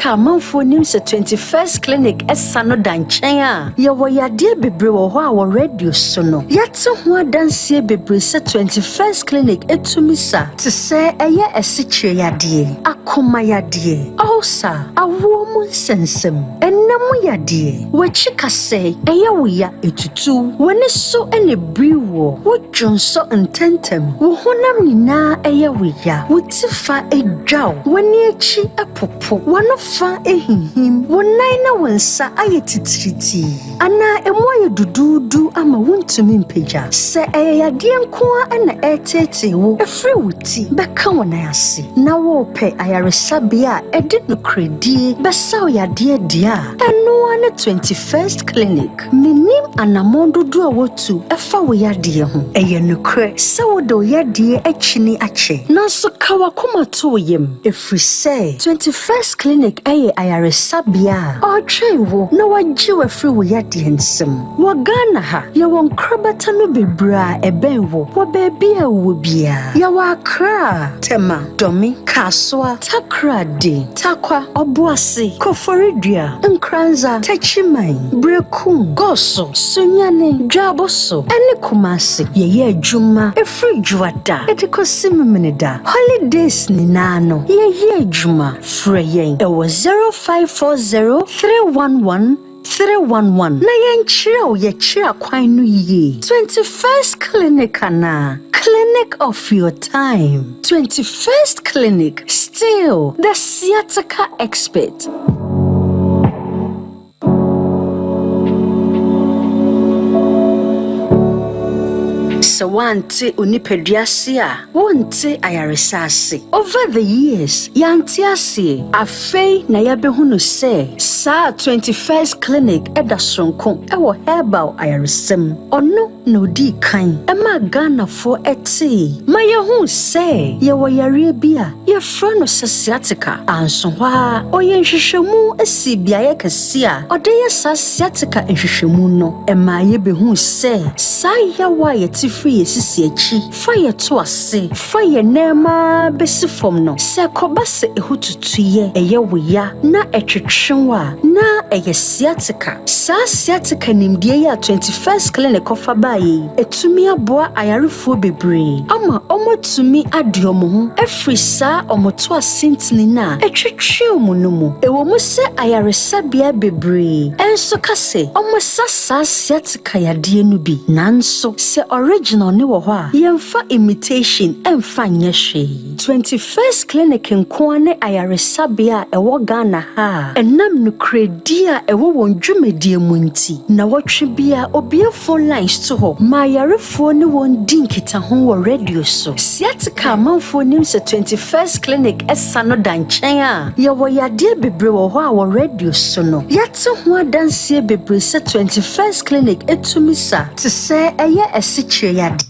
Ka amanfoɔ nim sɛ 21st Clinic ɛsa no da nkyɛn a, yɛwɔ yadeɛ bebree wɔ hɔ a wɔ radio so no, yɛate ho adanseɛ bebree sɛ 21st Clinic ɛtumi sa, te sɛ ɛyɛ asikyire yadeɛ, akoma yadeɛ, ulcer, awoɔ mu nsɛnsɛm, ɛnna mu yadeɛ, w'akyi kasɛe, ɛyɛ wo ya etutu, w'ani so ɛna ebiri woɔ, wodwonsɔ ntɛntɛm, wo honam nyinaa ɛyɛ wo ya, wo ti fa edwaw, w'ani akyi ɛpopo, w'ano fa ehinhim, wo nan na wo nsa ayɛ titiritii, anaa emu ayɛ duduudu ama wontumi mpagya. Sɛ ɛyɛ yadeɛ nko ara na ɛreteetee wo, efiri wo ti bɛka wo nan ase, na wɔrepɛ ayaresabea a ɛde nokoredie bɛsaw yadeɛ deɛ a, ɛno ara ne 21st Clinic. Menim anammɔn dodoɔ a wotu ɛfa wo yadeɛ ho. Ɛyɛ nokorɛ sɛ wode wo yadeɛ akyini akyɛ, nanso ka w'akoma to wo yam, ɛfiri sɛ 21st Clinic ɛyɛ ayaresabea a ɔretwɛn wo na wagye wo afiri wo yadeɛ nsam. Wɔ Ghana ha, yɛwɔ nkorabata no bebree a ɛbɛn wo wɔ baabi a wowɔ biara. Yɛwɔ Accra, Tema, Dome, Kasoa, Takoradi, Tarkwa, Obuasi, Koforidua, Nkoranza, Techiman, Berekum, Goaso, Sunyani, Juaboso, ɛne Kumasi. Yɛyɛ adwuma efiri Dwoada ɛde kɔsi Memeneda. Holidays nyinaa no, yɛyɛ adwuma. Frɛ yɛn ɛwɔ 0540 311 311 na yɛnkyerɛ wo yɛkyerɛ akwan no yie. 21st Clinic anaa Clinic of your time. 21st Clinic, still the sciatica expert. Sɛ woante onipadua ase a, wonte ayaresa ase. Over the years, yɛante aseɛ. Afei na yɛabɛhu no sɛ saa 21st Clinic ɛda soronko ɛwɔ herbal ayaresɛm. Ɔno na odii kan ɛma Ghanafoɔ ɛtee ma yɛhuu sɛ yɛwɔ yareɛ bi a yɛfrɛ no sɛ sciatica. Anso hɔ a, ɔyɛ nhwehwɛmu asi beaeɛ kɛse a ɔde yɛ saa sciatica nhwehwɛmu no. Ɛma yɛbɛhuu sɛ saa yaw a yɛte firi yɛ sisi akyi fa yɛ to ase fa yɛ nneɛma bɛsi fam no, sɛ kɔba sɛ ɛho tutuyɛ ɛyɛ wo ya na ɛtwetwe wo a, na ɛyɛ sciatica. Saa sciatica nimdeɛ yi a 21st Clinic kɔfa baeɛ yi, ɛtumi aboa ayarefoɔ bebree ama ɔmotumi ade ɔmo ho afiri saa ɔmo to ase ntini no a ɛtwetwe ɔmo no mu. Ɛwɔ mu sɛ ayaresabea bebree ɛnso ka sɛ ɔmo sa saa sciatica yadeɛ no bi, nanso sɛ original ne wɔ hɔ a, yɛmfa imitation ɛmfa nyɛ hwee. 21st Clinic nko ara ne ayaresabea a ɛwɔ Ghana ha a ɛnam nokorɛdi a ɛwɔ wɔn dwumadie mu nti, na wɔtwe bia obue phone lines to hɔ ma ayarefoɔ ne wɔn di nkitaho wɔ radio so. Sciatica amanfoɔ nim sɛ 21st Clinic ɛsa no da nkyɛn a, yɛwɔ yadeɛ bebree wɔ hɔ a wɔ radio so no, yɛate ho adanseɛ bebree sɛ 21st Clinic ɛtumi sa, te sɛ ɛyɛ asikyire yadeɛ.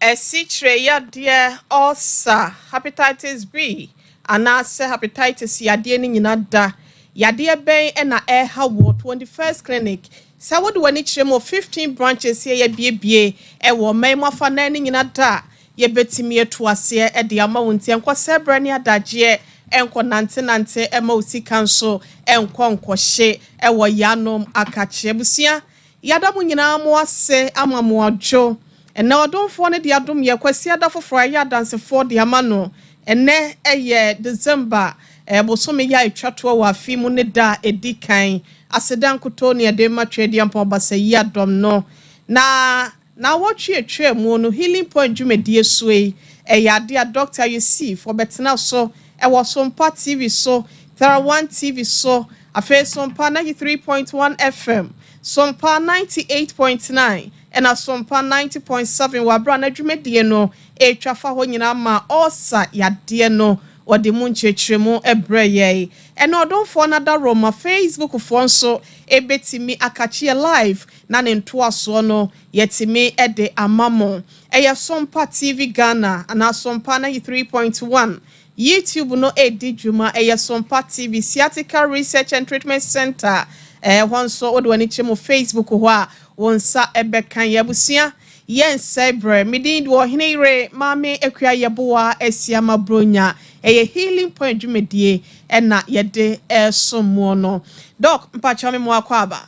Asikyire yadeɛ, ulcer, hepatitis B anaasɛ hepatitis yadeɛ no nyinaa da. Yadeɛ bɛn ɛna ɛha wɔ 21st Clinic? Sɛ wode w'ani kyerɛ mu 15 branches yɛ yɛbiebie ɛwɔ ɔman mu afa nan no nyinaa da, yɛbɛtumi atu aseɛ ɛde ama wo, nti ɛnkɔ sɛ berɛ ne adagyeɛ ɛnkɔ nantenante ɛma wo sika nso ɛnkɔ nkɔhye ɛwɔ yanom akakye. Abusua, yɛada mo nyinaa mo ase ama mo adwo. Ɛnɛ ɔdomfoɔ no de adom yɛ Kwasi ada foforɔ a ɛyɛ adansefoɔ de ama no. Ɛnɛ ɛyɛ December bosome yɛ a ɛtwa toɔ wɔ afe mu ne da a ɛdi kan. Aseda nkoto ne ɛde ma Twɛdeɛ Ɔbasa yi adɔm no. Na na wɔtwe atwa mu no, Healing Point dwumadie so yi, ɛyɛ ade a Dr. Yusuf ɔbɛtena so ɛwɔ Sompa TV so, Tara TV so, afei Sompa 93.1 FM, Sompa 98.9 ɛna Sompa 90.7 wɔ abera na dwumadie no ɛretwa fa hɔ nyinaa ma ɔsa yadeɛ no wɔde mu nkyerɛkyerɛmu ɛbrɛ yɛn. Ɛna ɔdomfoɔ no ada Roma Facebook foɔ nso ɛbɛtumi akakyeɛ live na ne ntoasoɔ no yɛtumi ɛde ama mo. Ɛyɛ Sompa TV Ghana anaa Sompa 93.1. YouTube no ɛdi dwuma, ɛyɛ Sompa TV Sciatica Research and Treatment Center. Ɛhɔ nso wode w'ani kyerɛ mu Facebook hɔ a, wo nsa ɛbɛka yɛ. Abusua, Yɛnsɛe berɛ. Me din de Ɔhene Yere Maame Akua Yeboah Asiama Bronya. Ɛyɛ Healing Point dwumadie ɛna yɛde ɛresom moɔ no. Doc, mpakyɛw me mo akɔ aba.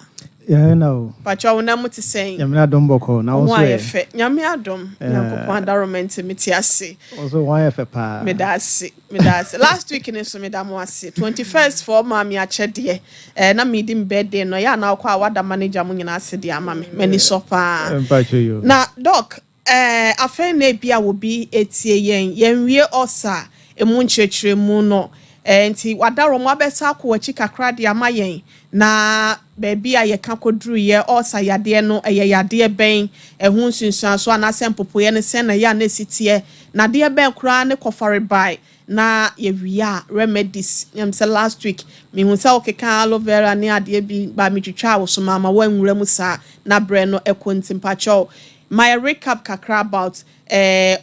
Yɛn na o. Mpakyɛw, wo nam te sɛn? Nyame adom, bɔkɔ na wo Ho nso ayɛ ɛ? Fɛ. Nyame adom. Nyankopɔn adaroma nti mete ase. Wo nso ho ayɛ fɛ paa. Meda ase, meda ase. Last week ne nso meda mo ase. 21st for maame akyɛdeɛ. Na medi me birthday no, ɛyɛ anaa wokɔ a wada manager mo nyinaa ase de ama me. M'ani sɔ paa. Mpakyɛw yo. Na Doc, afei na ebi a wobi etie yɛn, yɛnwie ɔsa emu nkyerɛkyerɛmu no. Nti wadarɔ abɛsa akɔ akyi kakra de ama yɛn na baabi a yɛka kɔduruyɛ ɔsa yadeɛ no, ɛyɛ yadeɛ bɛn, ɛho nsunsuanso anaasɛ mpopoeɛ no sɛn na ɛyɛ a na esi teɛ, na adeɛ bɛn koraa ne kɔfare bae, na yɛwie a remedies. Yɛm sɛ last week mehu sɛ wokeka aloe vera ne adeɛ bi ba, metwitwa wo so maama woanwura mu saa na berɛ no ɛkɔ. Nti mpakyɛw, ma yɛ recap kakra about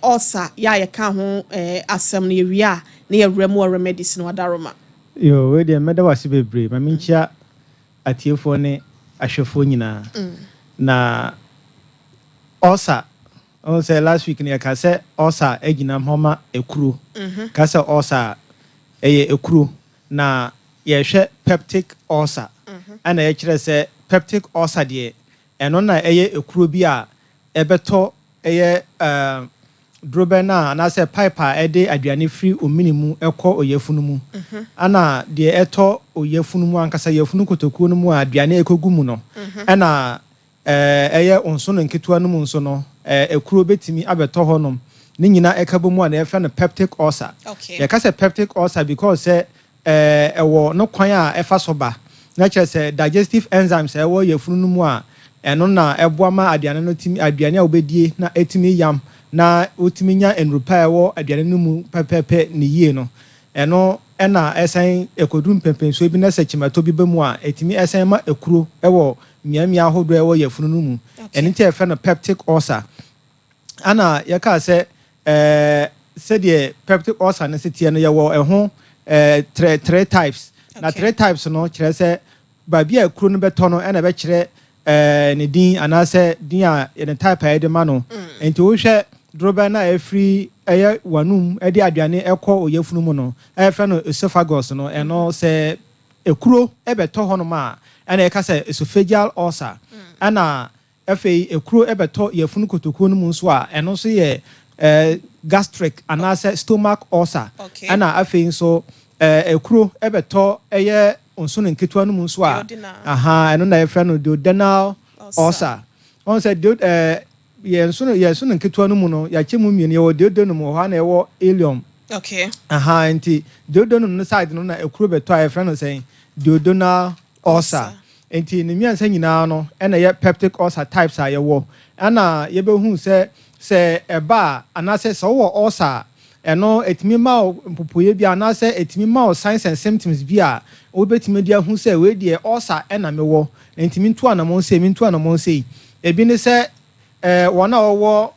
ulcer yɛ a yɛka ho asɛm no. Yɛwie a na yɛwura mu wɔ remedies no, wadaroma. Yo, wei deɛ mɛda wase bebree. Ma menkyia atiefoɔ ne ahwɛfoɔ nyinaa. Na ulcer, ɔno sɛ last week no yɛka sɛ ulcer agyina hɔ ma ekuro. Ka sɛ ulcer a, ɛyɛ ekuro, na yɛhwɛ peptic ulcer. Ɛna yɛkyerɛ sɛ peptic ulcer deɛ, ɛno na ɛyɛ ekuro bi a ɛbɛtɔ ɛyɛ dorobɛn no a anaasɛ pipe a ɛde aduane firi omini mu ɛkɔ oyafunu mu, ana deɛ ɛtɔ oyafunu mu ankasa, yafunu kotokuo no mu a aduane ɛkɔgu mu no, ɛna ɛyɛ nsono nketewa no mu nso no, ekuro bɛtumi abɛtɔ hɔnom. Ne nyinaa ɛka bɔ mu a na yɛfrɛ no peptic ulcer. Yɛka sɛ peptic ulcer because sɛ ɛwɔ no kwan a ɛfa so ba, na kyerɛ sɛ digestive enzymes a ɛwɔ yafunu no mu a ɛno na ɛboa ma aduane no tumi, aduane a wobɛdie na ɛtumi yam na wotumi nya nnurupa a ɛwɔ aduane no mu pɛpɛɛpɛ ne yie no, ɛno ɛna ɛsan ɛkɔduru mpɛmpɛnsuo bi na sɛ kyimatɔ bi ba mu a, ɛtumi ɛsan ma ekuro ɛwɔ mmeammea ahodoɔ a ɛwɔ yafunu no mu. Ɛno nti yɛfrɛ no peptic ulcer. Ana yɛkaa sɛ sɛdeɛ peptic ulcer no si teɛ no, yɛwɔ ɛho three types na three types no kyerɛ sɛ baabi a ekuro no bɛtɔ no ɛna ɛbɛkyerɛ ne din anaasɛ din a yɛne type a yɛde ma no. Nti wohwɛ dorobɛn no a ɛfiri ɛyɛ w'anum ɛde aduane ɛkɔ oyafunu mu no, ɛyɛfrɛ no esophagus no, ɛno sɛ ekuro ɛbɛtɔ hɔnom a, ɛna yɛka sɛ esophageal ulcer. Ɛna afei ekuro ɛbɛtɔ yafunu kotokuo no mu nso a, ɛno nso yɛ gastric anaasɛ stomach ulcer. Ɛna afei nso ekuro ɛbɛtɔ ɛyɛ nsono nketewa no mu nso a, Duodenal. Aha, ɛno na yɛfrɛ no duodenal ulcer. Ulcer. Wɔn sɛ duo yɛn nsono nketewa no mu no, yɛakyɛ mu mmienu. Yɛwɔ duodenum wɔ hɔ ana yɛwɔ ileum. Aha, nti duodenum no side no na ekuro bɛtɔ a yɛfrɛ no sɛn? Duodenal ulcer. Nti ne mmiɛnsa nyinaa no ɛna yɛ peptic ulcer types a yɛwɔ. Ɛna yɛbɛhu sɛ ɛba a anaasɛ sɛ wowɔ ulcer a, ɛno ɛtumi ma wo mpopoeɛ bi anaasɛ ɛtumi ma wo signs and symptoms bi a wobɛtumi de ahu sɛ wei deɛ ulcer ɛna mewɔ, nti mentu anammɔn sei. Ebi ne sɛ wɔn a wɔwɔ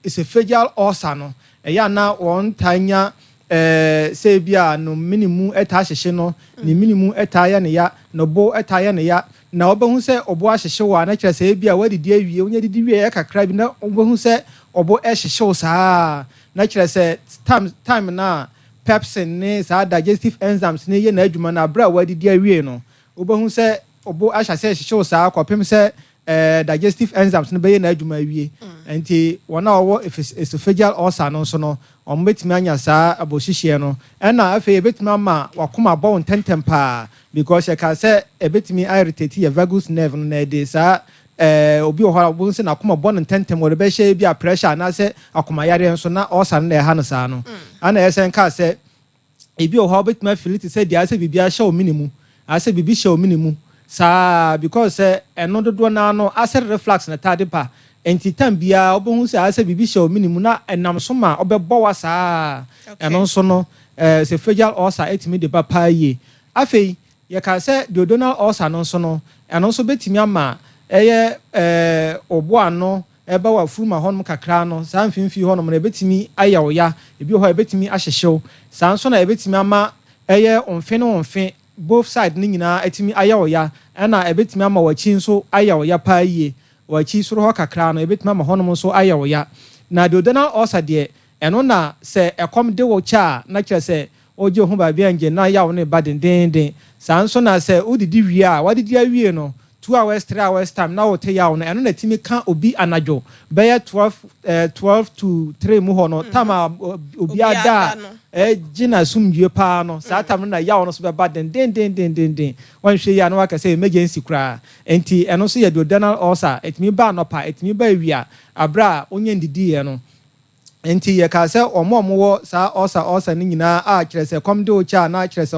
esophageal ulcer no, ɛyɛ ana wɔn taa nya sɛ ebi a no mini mu ɛtaa hyehye no, ne mini mu ɛtaa yɛ ne ya, ne bo ɛtaa yɛ ne ya. Na wɔbɛhu sɛ ɔbo ahyehye wɔ a, na kyerɛ sɛ ebi a wadidi awie, wonya didi wie yɛ kakra bi na wɔbɛhu sɛ ɔbo ɛhyehye wo saa, na kyerɛ sɛ time na pepsin ne saa digestive enzymes ne yɛ n'adwuma no, abere a wadidi awie no, wobɛhu sɛ ɔbo ahyɛ sɛ ɛhyehye wo saa kɔpem sɛ digestive enzymes no bɛyɛ n'adwuma awie. Nti wɔn a wɔwɔ esophageal ulcer no nso no, wɔn bɛtumi anya saa abɔhyehyeɛ no. Ɛna afei ebɛtumi ama wakoma abɔ wo ntɛntɛm paa because yɛka sɛ ebɛtumi irritate yɛ vagus nerve no, na ɛde saa obi wɔ hɔ a wɔn sɛ n'akoma bɔ no ntɛntɛm, wɔde bɛhyɛ bi a pressure anaasɛ akomayareɛ nso na ulcer no na ɛha no saa no. Ɛna yɛsɛn kaa sɛ ebi wɔ hɔ a wobɛtumi afeel te sɛ deɛ asɛ biribi ahyɛ wo mene mu, asɛ biribi hyɛ wo mene mu saa, because sɛ ɛno dodoɔ naa no acid reflux na taade pa. Nti time biara wobɛhu sɛ asɛ biribi hyɛ wo mene mu na ɛnam so ma ɔbɛbɔ wa saa. Ɛno nso no esophageal ulcer ɛtumi de ba paa yie. Afei yɛka sɛ duodenal ulcer no nso no, ɛno nso bɛtumi ama ɛyɛ ɔbo ano ɛba wɔ afuruma hɔnom kakra no, saa mfimfini hɔnom no ɛbɛtumi ayɛ wo ya. Ebi wɔ hɔ a ɛbɛtumi ahyehyew saa nso, na ɛbɛtumi ama ɛyɛ ɔmfe ne ɔmfe both side no nyinaa ɛtumi ayɛ wo ya, ɛna ɛbɛtumi ama w'akyi nso ayɛ wo ya paa yie. W'akyi soro hɔ kakra no, ebetumi ama hɔnom nso ayɛ wo ya. Na duodenal ulcer deɛ, ɛno na sɛ ɛkɔm de wo kyɛ a, na kyerɛ sɛ wogye wo ho baabi a ngye na yaw no ba dendeenden. Saa nso na sɛ wodidi wie a, wadidi awie no, 2 hours, 3 hours time na wote yaw no. Ɛno na ɛtumi ka obi anadwo bɛyɛ 12 to 3 mu hɔ no, time a obi ada a ɛgye na asomdwie paa no. Saa time no na yaw no so bɛba dendendendenden. Wɔnhwɛ yi a, na waka sɛ emergency koraa. Nti ɛno nso yɛ duodenal ulcer. Ɛtumi ba anɔpa, ɛtumi ba awia, abere a wonyɛ ndidiiɛ no. Nti yɛka sɛ ɔmo a ɔmowɔ saa ulcer no nyinaa a kyerɛ sɛ kɔm de wo kyɛ a, na kyerɛ sɛ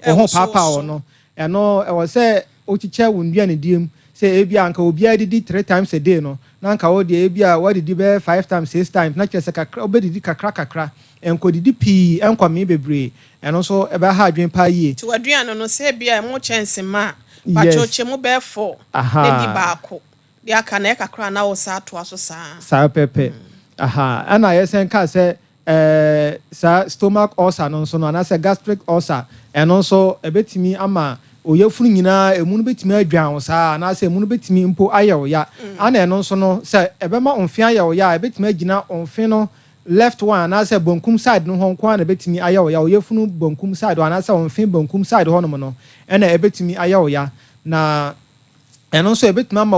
ɔho paapaa wɔ no, ɛno ɛwɔ sɛ wokyekyɛ wo nnuane die mu sɛ ebi a nka obiara didi three times a day no, na nka wo deɛ ebi a wadidi bɛyɛ five times, six times, na kyerɛ sɛ kakra wobɛdidi kakra kakra, nkɔdidi pii, nkɔmee bebree. Ɛno nso ɛbɛha adwene paa yie. Nti waduane no, sɛ ebi a ɛmo kyɛnse ma a pakyɛ mu bɛyɛ four na di baako, deɛ aka na ɛkakra na wo saa atoa so saa. Saa pɛpɛ. Aha, ɛna yɛsɛn kaa sɛ saa stomach ulcer no nso no, anaasɛ gastric ulcer, ɛno nso ɛbɛtumi ama oyafunu nyinaa emu no bɛtumi adwan wo saa, anaasɛ emu no bɛtumi mpo ayɛ wo ya. Ana ɛno nso no, sɛ ɛbɛma mfe ayɛ wo ya a, ɛbɛtumi agyina mfe no left one anaasɛ bonkum side no hɔ nko ara na ɛbɛtumi ayɛ wo ya. Oyafunu bonkum side hɔ anaasɛ mfe bonkum side hɔnom no ɛna ɛbɛtumi ayɛ wo ya. Na ɛno nso ɛbɛtumi ama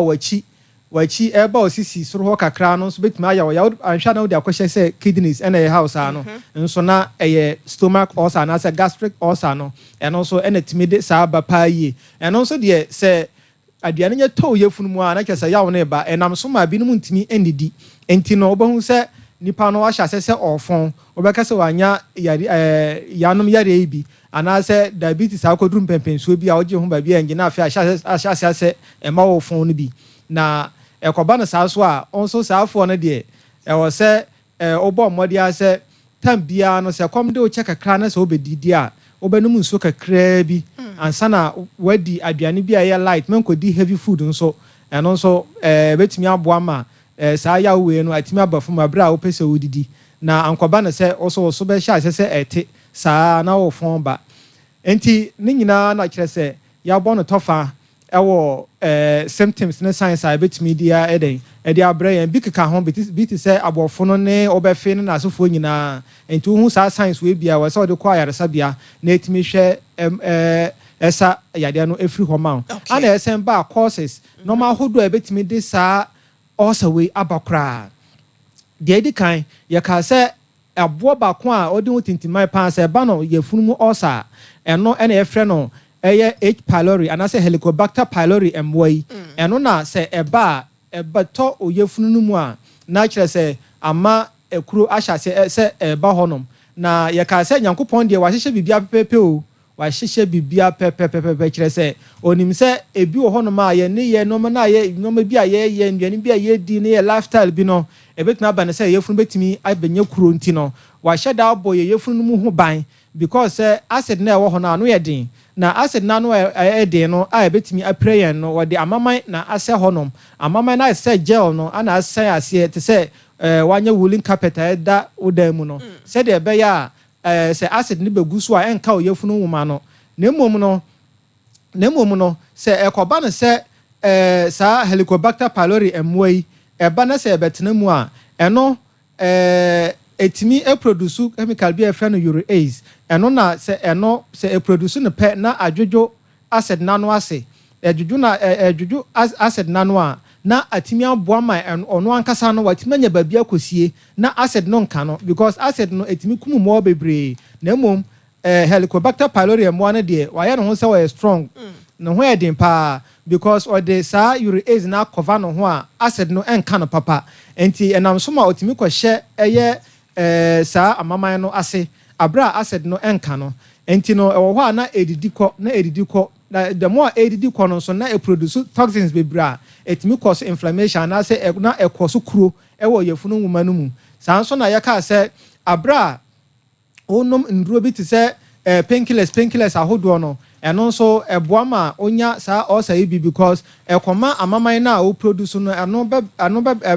w'akyi ɛba osisi soro hɔ kakra no nso bɛtumi ayɛ wo ya. Anhwɛ na wode akɔhyɛ sɛ kidneys ɛna ɛyɛ haw saa no nso, na ɛyɛ stomach ulcer anaasɛ gastric ulcer no. Ɛno nso ɛna tumi de saa ba paa yie. Ɛno nso deɛ, sɛ aduane nyɛ tɔw yɛfunu mu a, na kyerɛ sɛ yaw no ba. Ɛnam so ma binom ntumi nnidi. Nti no wobɛhu sɛ nipa no ahyɛ ase sɛ ɔɔfɔn, wobɛka sɛ wanya yare yanom yareɛ yi bi anaasɛ diabetes akɔduru mpɛmpɛnsuo bi a wogye ho baabi a ngyina. Afei ahyɛ ase sɛ ɛma wo fɔn no bi na ɛkɔba no saa so a, ɔnso saa afoɔ no deɛ, ɛwɔ sɛ wobɔ mmɔden a sɛ tam biara no, sɛ kɔm de wo kyɛ kakra na sɛ wobɛdidi a, wobɛnom nsuo kakraa bi ansa na wadi aduane bi a ɛyɛ light. Mɛnkɔdi heavy food nso. Ɛno nso bɛtumi aboa ma saa yaw wei no atumi aba fam abere a wopɛ sɛ wodidi, na ankɔba no sɛ wo so bɛhyɛ aseɛ sɛ ɛte saa na wo fɔn ba. Nti ne nyinaa na kyerɛ sɛ yɛabɔ no tɔfa ɛwɔ symptoms ne signs a ɛbɛtumi de ɛdɛn ɛde abrɛ yɛn bi keka ho bi te sɛ abɔfo no ne ɔbɛfe ne n'asefoɔ nyinaa. Nti wohu saa signs wei bia, wɔ sɛ wɔde kɔ ayaresabea na ɛtumi hwɛ ɛm ɛɛ ɛsa yadeɛ no efiri hɔ ma wo. Ana ɛsɛn ba causes, nneɛma ahodoɔ a ɛbɛtumi de saa ulcer wei aba koraa. Deɛ edi kan, yɛka sɛ aboɔ baako a ɔde ho tintiman paa sɛ ɛba no yɛfunu mu ulcer a, ɛno ɛna yɛfrɛ no ɛyɛ H. pylori anaasɛ Helicobacter pylori mmoa yi. Ɛno na sɛ ɛba a, ɛbɛtɔ oyɛfunu no mu a, na kyerɛ sɛ ama ekuro ahyɛ ase sɛ ɛba hɔnom. Na yɛka sɛ Nyankopɔn deɛ, wahyehyɛ biribi pɛpɛɛpɛ o, wahyehyɛ biribi pɛpɛpɛpɛ. Kyerɛ sɛ onim sɛ ebi wɔ hɔnom a yɛne yɛ nneɛma no a yɛ nneɛma bi a yɛyɛ, nnuane bi a yɛdi ne yɛ lifestyle bi no, ebɛtumi aba no sɛ yɛfunu bɛtumi abɛnya kuro. Nti no wahyɛ da abɔ yɛ yɛfunu no mu ho ban, because sɛ acid na ɛwɔ hɔ no ano yɛ den, na acid na ano ɛyɛ den no a ɛbɛtumi apire yɛn no, wɔde amaman na asɛ hɔnom. Amaman no ayɛ sɛ gel no ana asɛn aseɛ te sɛ wanyɛ woolen carpet a ɛda wo dan mu no, sɛdeɛ ɛbɛyɛ a sɛ acid no bɛgu so a, ɛnka wo yɛfunu nwoma no. Na mmom no sɛ ɛkɔba no sɛ saa Helicobacter pylori mmoa yi ɛba na sɛ ɛbɛtena mu a, ɛno ɛtumi ɛproduce chemical bi a yɛfrɛ no urease. Ɛno na sɛ ɛno sɛ ɛproduce no pɛ na adwodwo acid n'ano ase, ɛdwodwo na ɛdwodwo acid n'ano a, na atumi aboa ma ɔno ankasa no watumi anya baabi akɔsie na acid no nka no, because acid no ɛtumi kum mmoa bebree. Na mmom Helicobacter pylori mmoa no deɛ, wayɛ ne ho sɛ ɔyɛ strong, ne ho yɛ den paa, because ɔde saa urease na akɔva ne ho a acid no ɛnka no papa. Nti ɛnam so ma ɔtumi kɔhyɛ ɛyɛ saa amaman no ase abere a acid no ɛnka no. Nti no ɛwɔ hɔ a na edidi kɔ na edidi kɔ, na the more edidi kɔ no nso, na ɛproduce toxins bebree a ɛtumi kɔ so inflammation anaasɛ na ɛkɔ so kuro ɛwɔ yɛfunu nwoma no mu. Saa nso na yɛka sɛ abere a wonom nduro bi te sɛ painkillers ahodoɔ no, ɛno nso ɛboa ma onya saa ulcer yi bi, because ɛkɔma amaman no a woproduce no, ɛno bɛ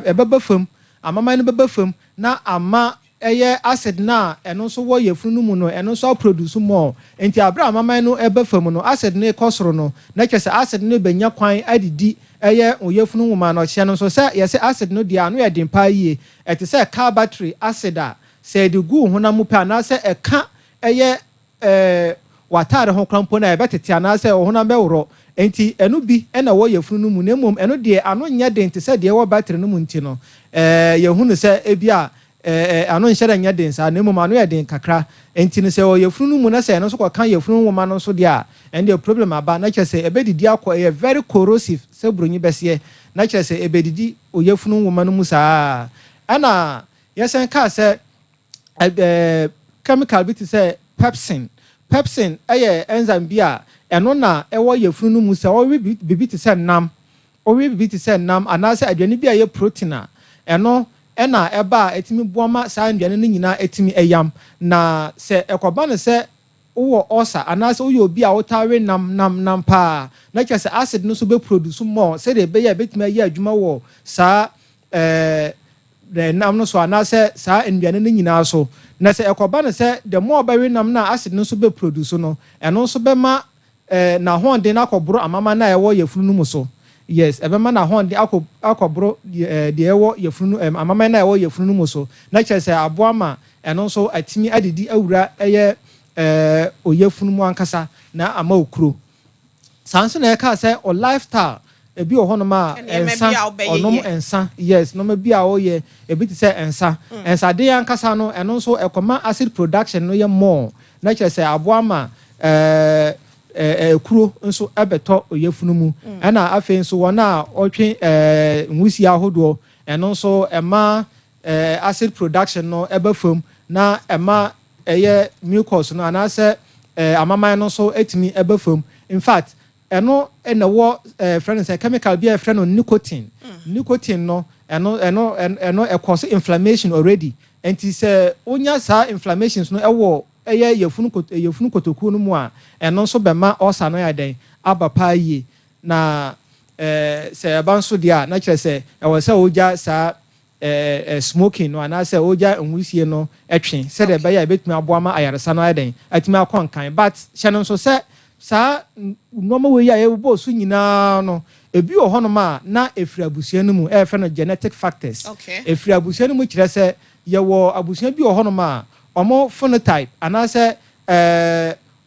ɛbɛba fam. Amaman no bɛba fam na ama ɛyɛ acid na ɛno nso wɔ yɛfunu no mu no, ɛno nso aproduce more. Nti abere a amaman no ɛba fam no, acid no kɔ soro no, na kyerɛ sɛ acid no bɛnya kwan adidi. Ɛyɛ oyafunu nwoma no. Ɔhyɛ no nso sɛ yɛsɛ acid no deɛ, ano yɛ den paa yie. Ɛte sɛ car battery acid a sɛ yɛde gu honam mu pɛ anaasɛ ɛka ɛyɛ w'ataare ho kora mpo no a, ɛbɛtete anaasɛ ɔhonam bɛworɔ. Nti ɛno bi ɛna ɛwɔ yafunu no mu, na mmom ɛno deɛ, ano nyɛ den te sɛ deɛ ɛwɔ battery no mu. Nti no yɛhu no sɛ ebi a ano nhyɛ dɛ nyɛ den saa, na mmom ano yɛ den kakra. Nti no sɛ ɛwɔ yafunu no mu na sɛ ɛno nso kɔka yafunu nwoma no nso deɛ a, ɛno deɛ problem aba, na kyerɛ sɛ ɛbɛdidi akɔ. Ɛyɛ very corrosive sɛ buronyi bɛseɛ, na kyerɛ sɛ ɛbɛdidi oyafunu nwoma no mu saa. Ɛna yɛsɛn kaa sɛ chemical bi te sɛ pepsin. Pepsin ɛyɛ enzyme bi a ɛno na ɛwɔ yafunu no mu. Sɛ ɔwe biribi te sɛ nam, ɔwe biribi te sɛ nam anaasɛ aduane bi a ɛyɛ protein a, ɛno ɛna ɛba a ɛtumi boa ma saa nnuane no nyinaa ɛtumi ɛyam. Na sɛ ɛkɔba no sɛ wowɔ ulcer anaasɛ woyɛ obi a wotaa we nam nam nam paa, na kyerɛ sɛ acid no nso bɛ produce more sɛdeɛ ɛbɛyɛ a ɛbɛtumi ayɛ adwuma wɔ saa nam no so anaasɛ saa nnuane no nyinaa so. Na sɛ ɛkɔba no sɛ the more ɔbɛwe nam no a acid no nso bɛ produce no, ɛno nso bɛma n'ahoɔden no akɔboro amama no a ɛwɔ yafunu no mu so. Yes, ɛbɛma n'ahoɔden akɔboro deɛ ɛwɔ yafunu no amama no a ɛwɔ yafunu no mu so, na kyerɛ sɛ aboa ma ɛno nso atumi adidi awura ɛyɛ oyafunu mu ankasa na ama okuro. Saa nso na ɛka sɛ o lifestyle ebi wɔ hɔnom a nsa ɔnom nsa, yes, nneɛma bi a ɔyɛ ebi te sɛ nsa, nsadeɛ ankasa no, ɛno nso ɛkɔma acid production no yɛ more, na kyerɛ sɛ aboa ma ɛɛ ɛɛ kuro nso ɛbɛtɔ oyafunu mu. Ɛna afei nso wɔn a ɔtwe nwusie ahodoɔ, ɛno nso ɛma acid production no ɛbɛ fam, na ɛma ɛyɛ mucus no anaasɛ amaman no nso ɛtumi ɛbɛ fam. In fact, ɛno ɛna ɛwɔ frɛ no sɛ chemical bi a yɛfrɛ no nicotine. Nicotine no, ɛno ɛkɔ so inflammation already. Nti sɛ wonya saa inflammations no ɛwɔ ɛyɛ yafunu kotokuo no mu a, ɛno nso bɛma ɔsa no yɛ dɛn aba paa yie. Na sɛ ɛba nso deɛ a, na kyerɛ sɛ ɛwɔ sɛ wogya saa ɛɛ ɛɛ smoking no anaasɛ wogya nwusie no ɛtwe sɛdeɛ ɛbɛyɛ a ɛbɛtumi aboa ma ayaresa no ayɛ dɛn atumi akɔ nkan. But hyɛ no nso sɛ saa nneɛma wei a yɛbɔ so nyinaa no, ebi wɔ hɔnom a na efiri abusua no mu, ɛyɛfrɛ no genetic factors. Efiri abusua no mu kyerɛ sɛ yɛwɔ abusua bi wɔ hɔnom a ɔmo phenotype anaasɛ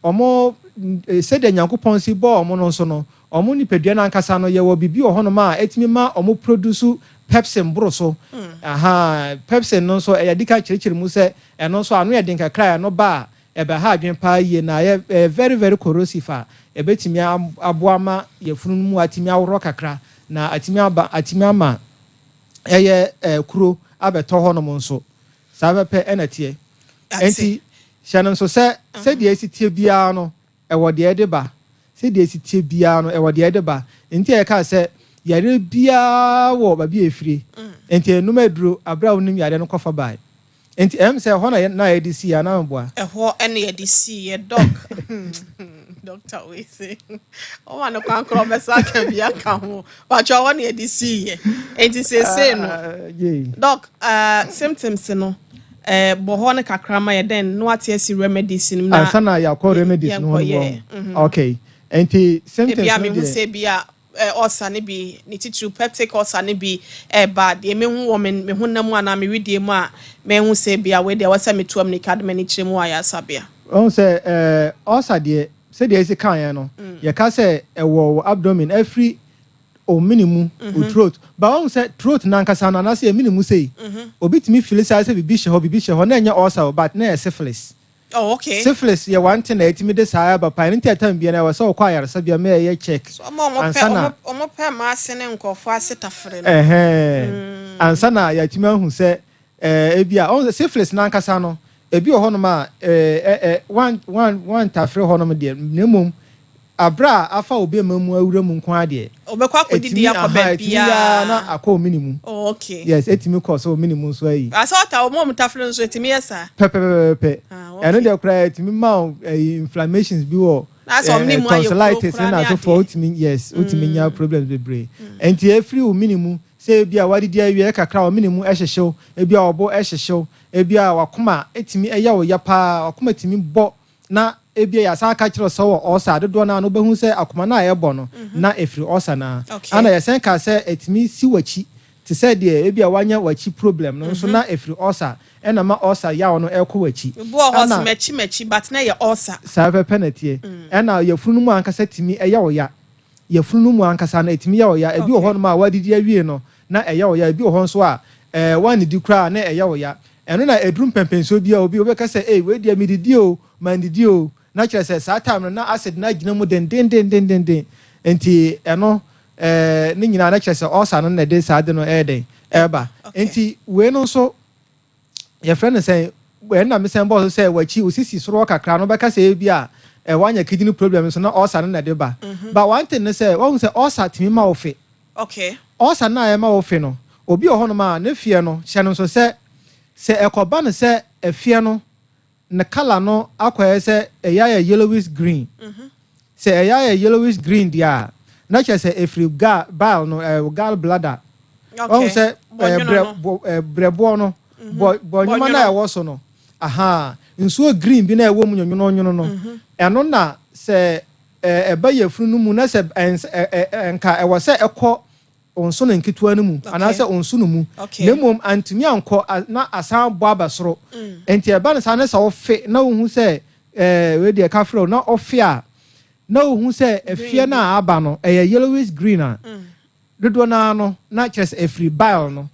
ɔmo sɛdeɛ Nyankopɔn si bɔɔ ɔmo no nso no, ɔmo nipadua no ankasa no, yɛwɔ biribi wɔ hɔnom a ɛtumi ma ɔmo produce pepsin boro so. Aha, pepsin no nso ɛyɛ dika kyerɛkyerɛ mu sɛ ɛno nso ano yɛ den kakra. Ɛno ba a, ɛbɛha adwene paa yie na ɛyɛ very very corrosive a ɛbɛtumi aboa ma yɛfunu no mu atumi aworɔ kakra na atumi aba atumi ama ɛyɛ kuro abɛtɔ hɔnom nso. Saa bɛpɛ ɛna teɛ. Nti hyɛ no nso sɛ sɛdeɛ esi tie biara no, ɛwɔ deɛ ɛde ba. Sɛdeɛ esi tie biara no, ɛwɔ deɛ ɛde ba. Nti ɛka sɛ yare biara wɔ baabi a efiri. Nti enum aduro abere a wonim yare no kɔfa baa. Nti sɛ ɛhɔ na yɛde si yɛ anaa mboa? Ɛhɔ ɛna yɛde si yɛ. Doc, doctor wei se ɔma no kwan korɔ ɔbɛsa aka bi aka ho patwa. Ɛhɔ na yɛde si yɛ. Nti seesei no, Doc, symptoms no, bɔ hɔ no kakra ma yɛ dɛn na wate asi remedies no mu na ansa na yɛakɔ remedies no ho no. Yɛnkɔ. Okay, nti symptoms ebi a no mehu deɛ sɛ bi a ulcer ne bi, ne titiri peptic ulcer ne bi ɛba, deɛ mehu wɔ me honam mu anaa me wedeɛ mu a mehu sɛ bi a wei deɛ wɔsɛ metu ammirika de m'ani kyerɛ mu wɔ ayaresabea? Ɔn sɛ ulcer deɛ, sɛdeɛ esi kan yɛn no, yɛka sɛ ɛwɔ wɔ abdomen afiri omini mu, o throat ba. Wɔn sɛ throat nankasa no anaasɛ emini mu sei, obi tumi feel saa sɛ biribi hyɛ hɔ, biribi hyɛ hɔ, na ɛnyɛ ulcer o, but na yɛ syphilis. Syphilis yɛ one thing na ɛtumi de saa ɛba paa. Ɛno nti ɛtam bia na ɛwɔ sɛ ɔkɔ ayaresabea ma ɛyɛ check so ɔmo a ɔmo pɛ ansa na ɔmo pɛ mmaa ase ne nkɔfoɔ ase tafere no. Ɛhɛn, ansa na yɛatumi ahu sɛ ebi a ɔn sɛ syphilis nankasa no, ebi wɔ hɔnom a ɛɛ ɛ wan wan wan tafere hɔnom deɛ, na mmom abere a afa obi ma mu awura mu nko adeɛ ɔbɛkɔ akɔdidi akɔ aha, ɛtumi yaa na baabiaa. Akɔ omini mu. Yes, ɛtumi kɔ sɛ omini mu nso ayi. Asɛ ɔta ɔmo a ɔmo tafere no nso ɛtumi yɛ saa? Pɛpɛpɛpɛ. Ah. Ɛno deɛ koraa ɛtumi ma wo ɛyi inflammations bi wɔ Na sɛ ɔmo ne mu ayɛ kuro tonsillitis koraa ne ne n'asefoɔ. adeɛ. Wotumi, yes, wotumi nya problems bebree. Nti efiri wo mini mu sɛ ebi a wadidi awie kakra, wo mini mu ɛhyehyew, ebi a ɔbo ɛhyehyew, ebi a wakoma etumi ɛyɛ wo ya paa, wakoma tumi bɔ na ebia yɛasan aka kyerɛ sɛ wɔ ulcer dodoɔ no a no, wobɛhu sɛ akoma no a ɛbɔ no na ɛfiri ulcer no a. Ana yɛsɛn ka sɛ ɛtumi si w'akyi te sɛ deɛ ebia wanya w'akyi problem no nso na ɛfiri ulcer, ɛna ma ulcer yaw no ɛkɔ w'akyi. Ebi wɔ hɔ sɛ m'akyi m'akyi, but na yɛ ulcer. Saa pɛpɛ na teɛ. Ɛna yɛfunu no mu ankasa tumi ɛyɛ wo ya. Yɛfunu no mu ankasa no ɛtumi yɛ wo ya. Ebi wɔ hɔ nom a wadidi awie no na ɛyɛ wo ya. Ebi wɔ hɔ nso a wanidi koraa na ɛyɛ wo ya. Ɛno na ɛduru mpɛmpɛnsuo bi a obi wobɛka sɛ, "Ei, wei deɛ medidi o, mandidi o," na kyerɛ sɛ saa time no na acid na agyina mu dendendendendenden. Nti ɛno ne nyinaa na kyerɛ sɛ ulcer no na ɛde saa de no ɛyɛ den ɛɛba. Nti wei no nso yɛfrɛ no sɛ ɛna mesɛn bɔɔ so sɛ wakyi osisi soro kakra no, bɛka sɛ ebi a wanya kidney problem nso na ulcer no na ɛde ba. But one thing ne sɛ wahu sɛ ulcer tumi ma wo fe. Ulcer no a ɛma wo fe no, obi wɔ hɔnom a ne fie no hyɛ no nso sɛ ɛkɔba no sɛ ɛfie no ne colour no akɔyɛ sɛ ɛyɛ ayɛ yellowish green. Sɛ ɛyɛ ayɛ yellowish green deɛ a, na kyerɛ sɛ ɛfiri gall bile no, gall bladder. Wahu sɛ brɛ brɛboɔ no bɔ bɔnwoma no a ɛwɔ so no, aha nsuo green bi na ɛwɔ mu nwonwonwono no, ɛno na sɛ ɛba yɛfunu no mu na sɛ nka ɛwɔ sɛ ɛkɔ nso no nketewa no mu anaasɛ nso no mu, na mmom antumi ankɔ na asan bɔ aba soro. Nti ɛba no saa ne sɛ ɔfe na wohu sɛ wei deɛ kafrɛ na ɔfe a na wohu sɛ efie no a aba no ɛyɛ yellowish green a, dodoɔ naa no na kyerɛ sɛ efiri bile no,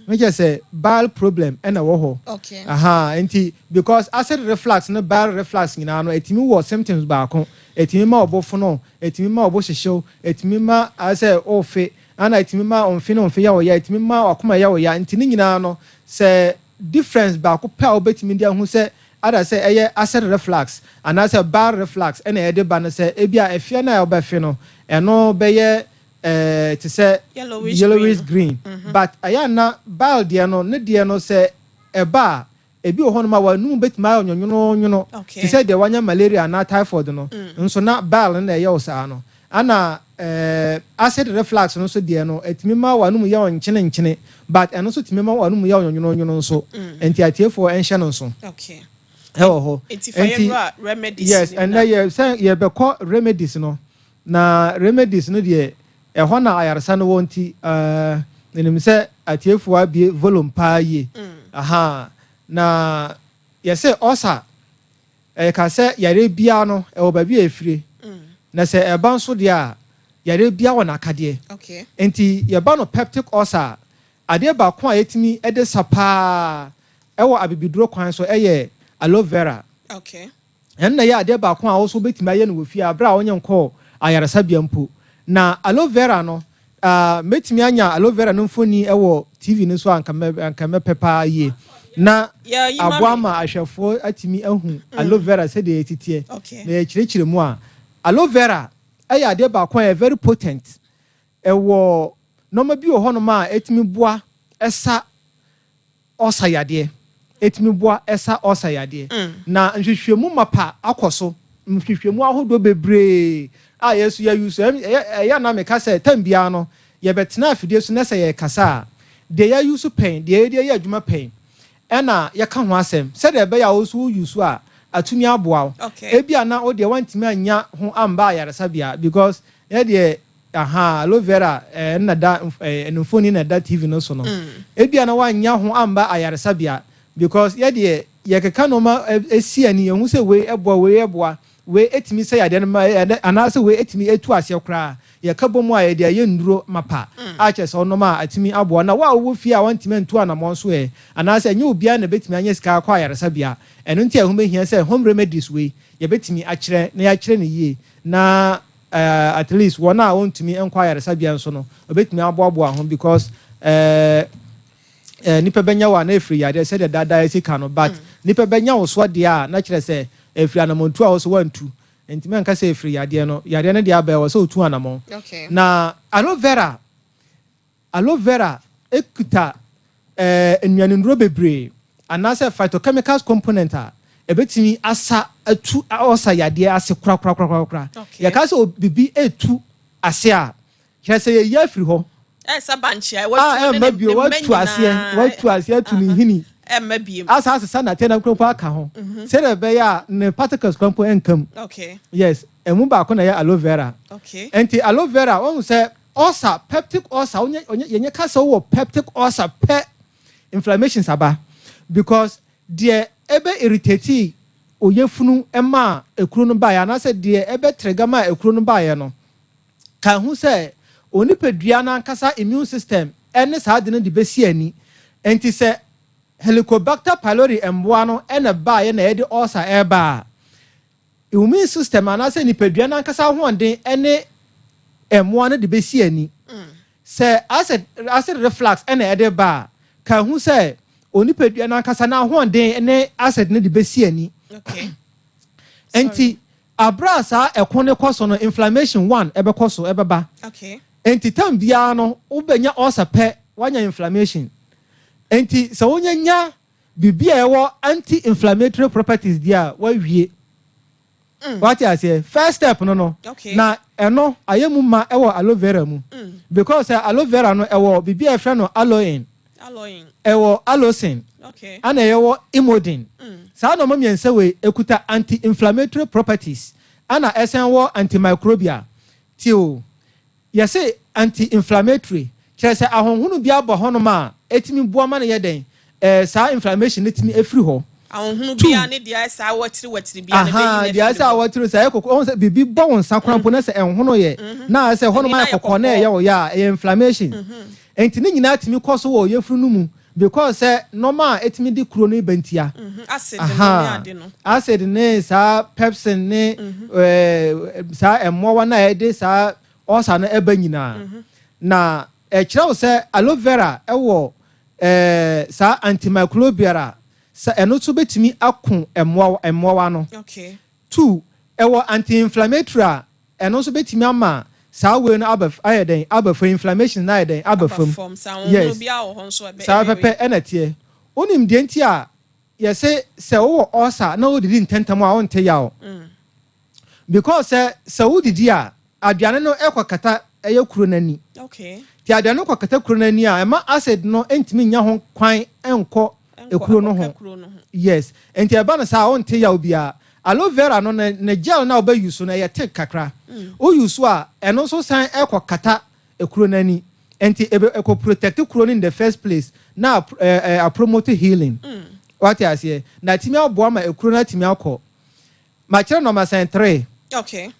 na kyerɛ sɛ bile problem ɛna ɛwɔ hɔ. Aha nti because acid reflux ne bile reflux nyinaa no etumi wɔ symptoms baako. Etumi ma ɔbɔ fono, etumi ma ɔbɔ hyehyew, etumi ma asɛ ɔfe, ana etumi ma ɔnfe ne ɔnfe yɛ ɔya, etumi ma ɔkoma yɛ ɔya. Nti ne nyinaa no sɛ difference baako pɛ a wobɛtumi de ahu sɛ ada sɛ ɛyɛ acid reflux anaasɛ bile reflux ɛna ɛde ba no, sɛ ebi a efie no a ɔbɛfe no ɛno bɛyɛ te sɛ yellowish green. But ɛyɛ ana bile deɛ no ne deɛ no sɛ ɛba a, ebi wɔ hɔnom a wɔnum bɛtumi ayɛ nwonwonwono te sɛ deɛ wanya malaria anaa typhoid no nso na bile no na ɛyɛ wo saa no. Ana acid reflux no nso deɛ no ɛtumi ma wɔnum yɛ wɔn nkyene nkyene, but ɛno nso tumi ma wɔnum yɛ wɔn nwonwonwono nso. Nti atiefoɔ ɛnhyɛ no nso ɛwɔ hɔ. Nti yes, ɛnɛ yɛ sɛ yɛbɛkɔ remedies no, na remedies no deɛ ɛhɔ na ayaresa no wɔ. Nti ɛnim sɛ atiefoɔ abie volume paa yie. Aha na yɛsɛ ɔsa ɛyɛ sɛ yare biara no ɛwɔ baabi a efire, na sɛ ɛba nso deɛ a yare biara wɔ n'akadeɛ. Nti yɛba no peptic ulcer, adeɛ baako a yɛtumi ɛde sa paa ɛwɔ abibiduro kwan so ɛyɛ aloe vera. Ɛno na yɛ adeɛ baako a wɔso bɛtumi ayɛ no wɔ fie abere a wɔnyɛ nkɔɔ ayaresabea mpo. Na aloe vera no, mɛtumi anya aloe vera no mfoni ɛwɔ TV no so a, nka mɛpɛ paa yie na aboa ma ahwɛfoɔ atumi ahu aloe vera sɛdeɛ yɛtiteɛ na yɛkyerɛkyerɛ mu a. Aloe vera ɛyɛ adeɛ baako a ɛyɛ very potent. Ɛwɔ nneɛma bi wɔ hɔnom a ɛtumi boa ɛsa ɔsa yadeɛ, ɛtumi boa ɛsa ɔsa yadeɛ. Na nhwehwɛmu mapa akɔ so, nhwehwɛmu ahodoɔ bebree a yɛso yɛyi so. Ɛyɛ na meka sɛ tam biara no yɛbɛtena afidie so na sɛ yɛkasa a, deɛ yɛayi so pɛn, deɛ yɛde yɛ adwuma pɛn, ɛna yɛka ho asɛm sɛdeɛ ɛbɛyɛ a wo so woyi so a atumi aboa wo. Ebi a na wo deɛ wantumi anya ho amba ayaresabea because yɛ deɛ aha aloe vera na da mfoni na da TV no so no. Ebi a na wanya ho amba ayaresabea because yɛ deɛ yɛkeka nneɛma esi ani yɛn ho sɛ wei ɛboa, wei ɛboa, wei etumi sɛ yadeɛ no ma anaasɛ wei etumi etu aseɛ koraa. Yɛka bɔ mu a yɛde ayɛ nnuro mapa a kyerɛ sɛ ɔnom a atumi aboa. Na wo a wowɔ fie a wantumi antu anammɔn so ɛ anaasɛ ɛnyɛ obiara na ebɛtumi anya sika akɔ ayaresabea, ɛno nti a ɛho bɛhia sɛ home remedies wei yɛbɛtumi akyerɛ na yɛakyerɛ no yie na at least wɔn a wɔntumi nkɔ ayaresabea nso no wɔbɛtumi aboaboa ho because nipa bɛnya wɔ a na efiri yadeɛ sɛdeɛ daadaa esi ka no, but nipa bɛnya wɔ soɔ deɛ a na kyerɛ sɛ efiri anammɔntu a wɔso wantu. Ntumi anka sɛ efiri yadeɛ no, yadeɛ no deɛ abɛɛ wɔ sɛ otu anammɔn. Na aloe vera ekuta nnuane bebree anaasɛ phytochemicals component a ebetumi asa atu ɔsa yadeɛ ase korakorakorakora. Yɛka sɛ bibi etu ase a, kyerɛ sɛ yɛyi afiri hɔ. Ɛsɛ bankye a a ɛmma bio, watu aseɛ, watu aseɛ atu ne nhini. Ɛmma biem. Asa asesa nnateɛ no mpo aka ho sɛdeɛ ɛbɛyɛ a ne particles koraa mpo ɛnka mu. Yes, ɛmu baako na ɛyɛ aloe vera. Nti aloe vera, wahu sɛ ulcer, peptic ulcer, wonyɛ, ɔnyɛ, yɛnyɛ ka sɛ wowɔ peptic ulcer pɛ, inflammations aba because deɛ ɛbɛ irritate oyafunu ma ekuro no baeɛ anaasɛ deɛ ɛbɛ trigger ma ekuro no baeɛ no, ka ho sɛ onipadua no ankasa immune system ɛne saa ade no de bɛsi ani. Nti sɛ Helicobacter pylori mmoa no ɛna baeɛ na ɛde ulcer ɛreba a, immune system anaasɛ nipadua no ankasa ahoɔden ɛne mmoa no de bɛsi ani. Sɛ acid reflux ɛna ɛde ba a, ka ho sɛ onipadua no ankasa n'ahoɔden ne acid no de bɛsi ani. Nti abere a saa ɛko ne kɔ so no, inflammation one ɛbɛkɔ so ɛbɛba. Nti time biara no, wobɛnya ulcer pɛ, wanya inflammation. Nti sɛ wonya nya biribi a ɛwɔ anti-inflammatory properties di a, wawie. Wate aseɛ? First step no. Na ɛno ayɛ mu ma ɛwɔ aloe vera mu because aloe vera no ɛwɔ biribi a yɛfrɛ no aloin, ɛwɔ aloesin, ana ɛwɔ emodin. Saa nneɛma mmiɛnsa wei ekuta anti-inflammatory properties, ana ɛsɛn wɔ antimicrobial. Ti o, yɛsɛ anti-inflammatory kyerɛ sɛ ahonhono bi abɔ hɔnom a etumi boa ma no yɛ dɛn, saa inflammation no tumi efiri hɔ. Ahohunu bia ne deɛ ɛsɛ awɔtiri wɔtiri bia ne bɛyi. Deɛ ɛsɛ awɔtiri sɛ ɛyɛ kɔkɔ, ɔhun sɛ biribi bɔ wɔn nsa koraa mpo na sɛ ɛnhono yɛ na sɛ hɔnom ayɛ kɔkɔɔ na ɛyɛ ɔyɛ a, ɛyɛ inflammation. Nti ne nyinaa tumi kɔ so wɔ yɛfunu no mu because sɛ nɔɔma a etumi di kuro no bɛntia. Acid ne ade no. Acid ne saa pepsin ne saa mmoawa na yɛde saa ulcer no ɛba nyinaa. Na ɛkyerɛw sɛ aloe vera ɛwɔ saa antimicrobial a sɛ ɛno nso bɛtumi ako mmoawa no. Two, ɛwɔ anti-inflammatory a ɛno nso bɛtumi ama saa wei no aba ayɛ dɛn, aba fam, inflammation na ayɛ dɛn, aba fam. Yes, saa pɛpɛ ɛna teɛ. Onim deɛ nti a yɛsɛ sɛ wowɔ ulcer na wodidi ntɛntɛm a wonte yaw, because sɛ wodidi a, aduane no ɛkɔ kata ɛyɛ kuro n'ani. Ti aduane no kɔ kata kuro n'ani a, ɛma acid no ntumi nya ho kwan nkɔ ekuro no ho. Yes, nti ɛba no saa, wonte yaw biara. Aloe vera no ne gel na ɔbɛ use no, ɛyɛ thick kakra. O use a, ɛno nso san ɛkɔ kata ekuro n'ani, nti ebe ɛkɔ protect kuro no in the first place na ɛɛ ɛ promote healing. Wate aseɛ? Na atumi aboa ma ekuro no atumi akɔ. Makyerɛ nɔɔma sɛn? Three.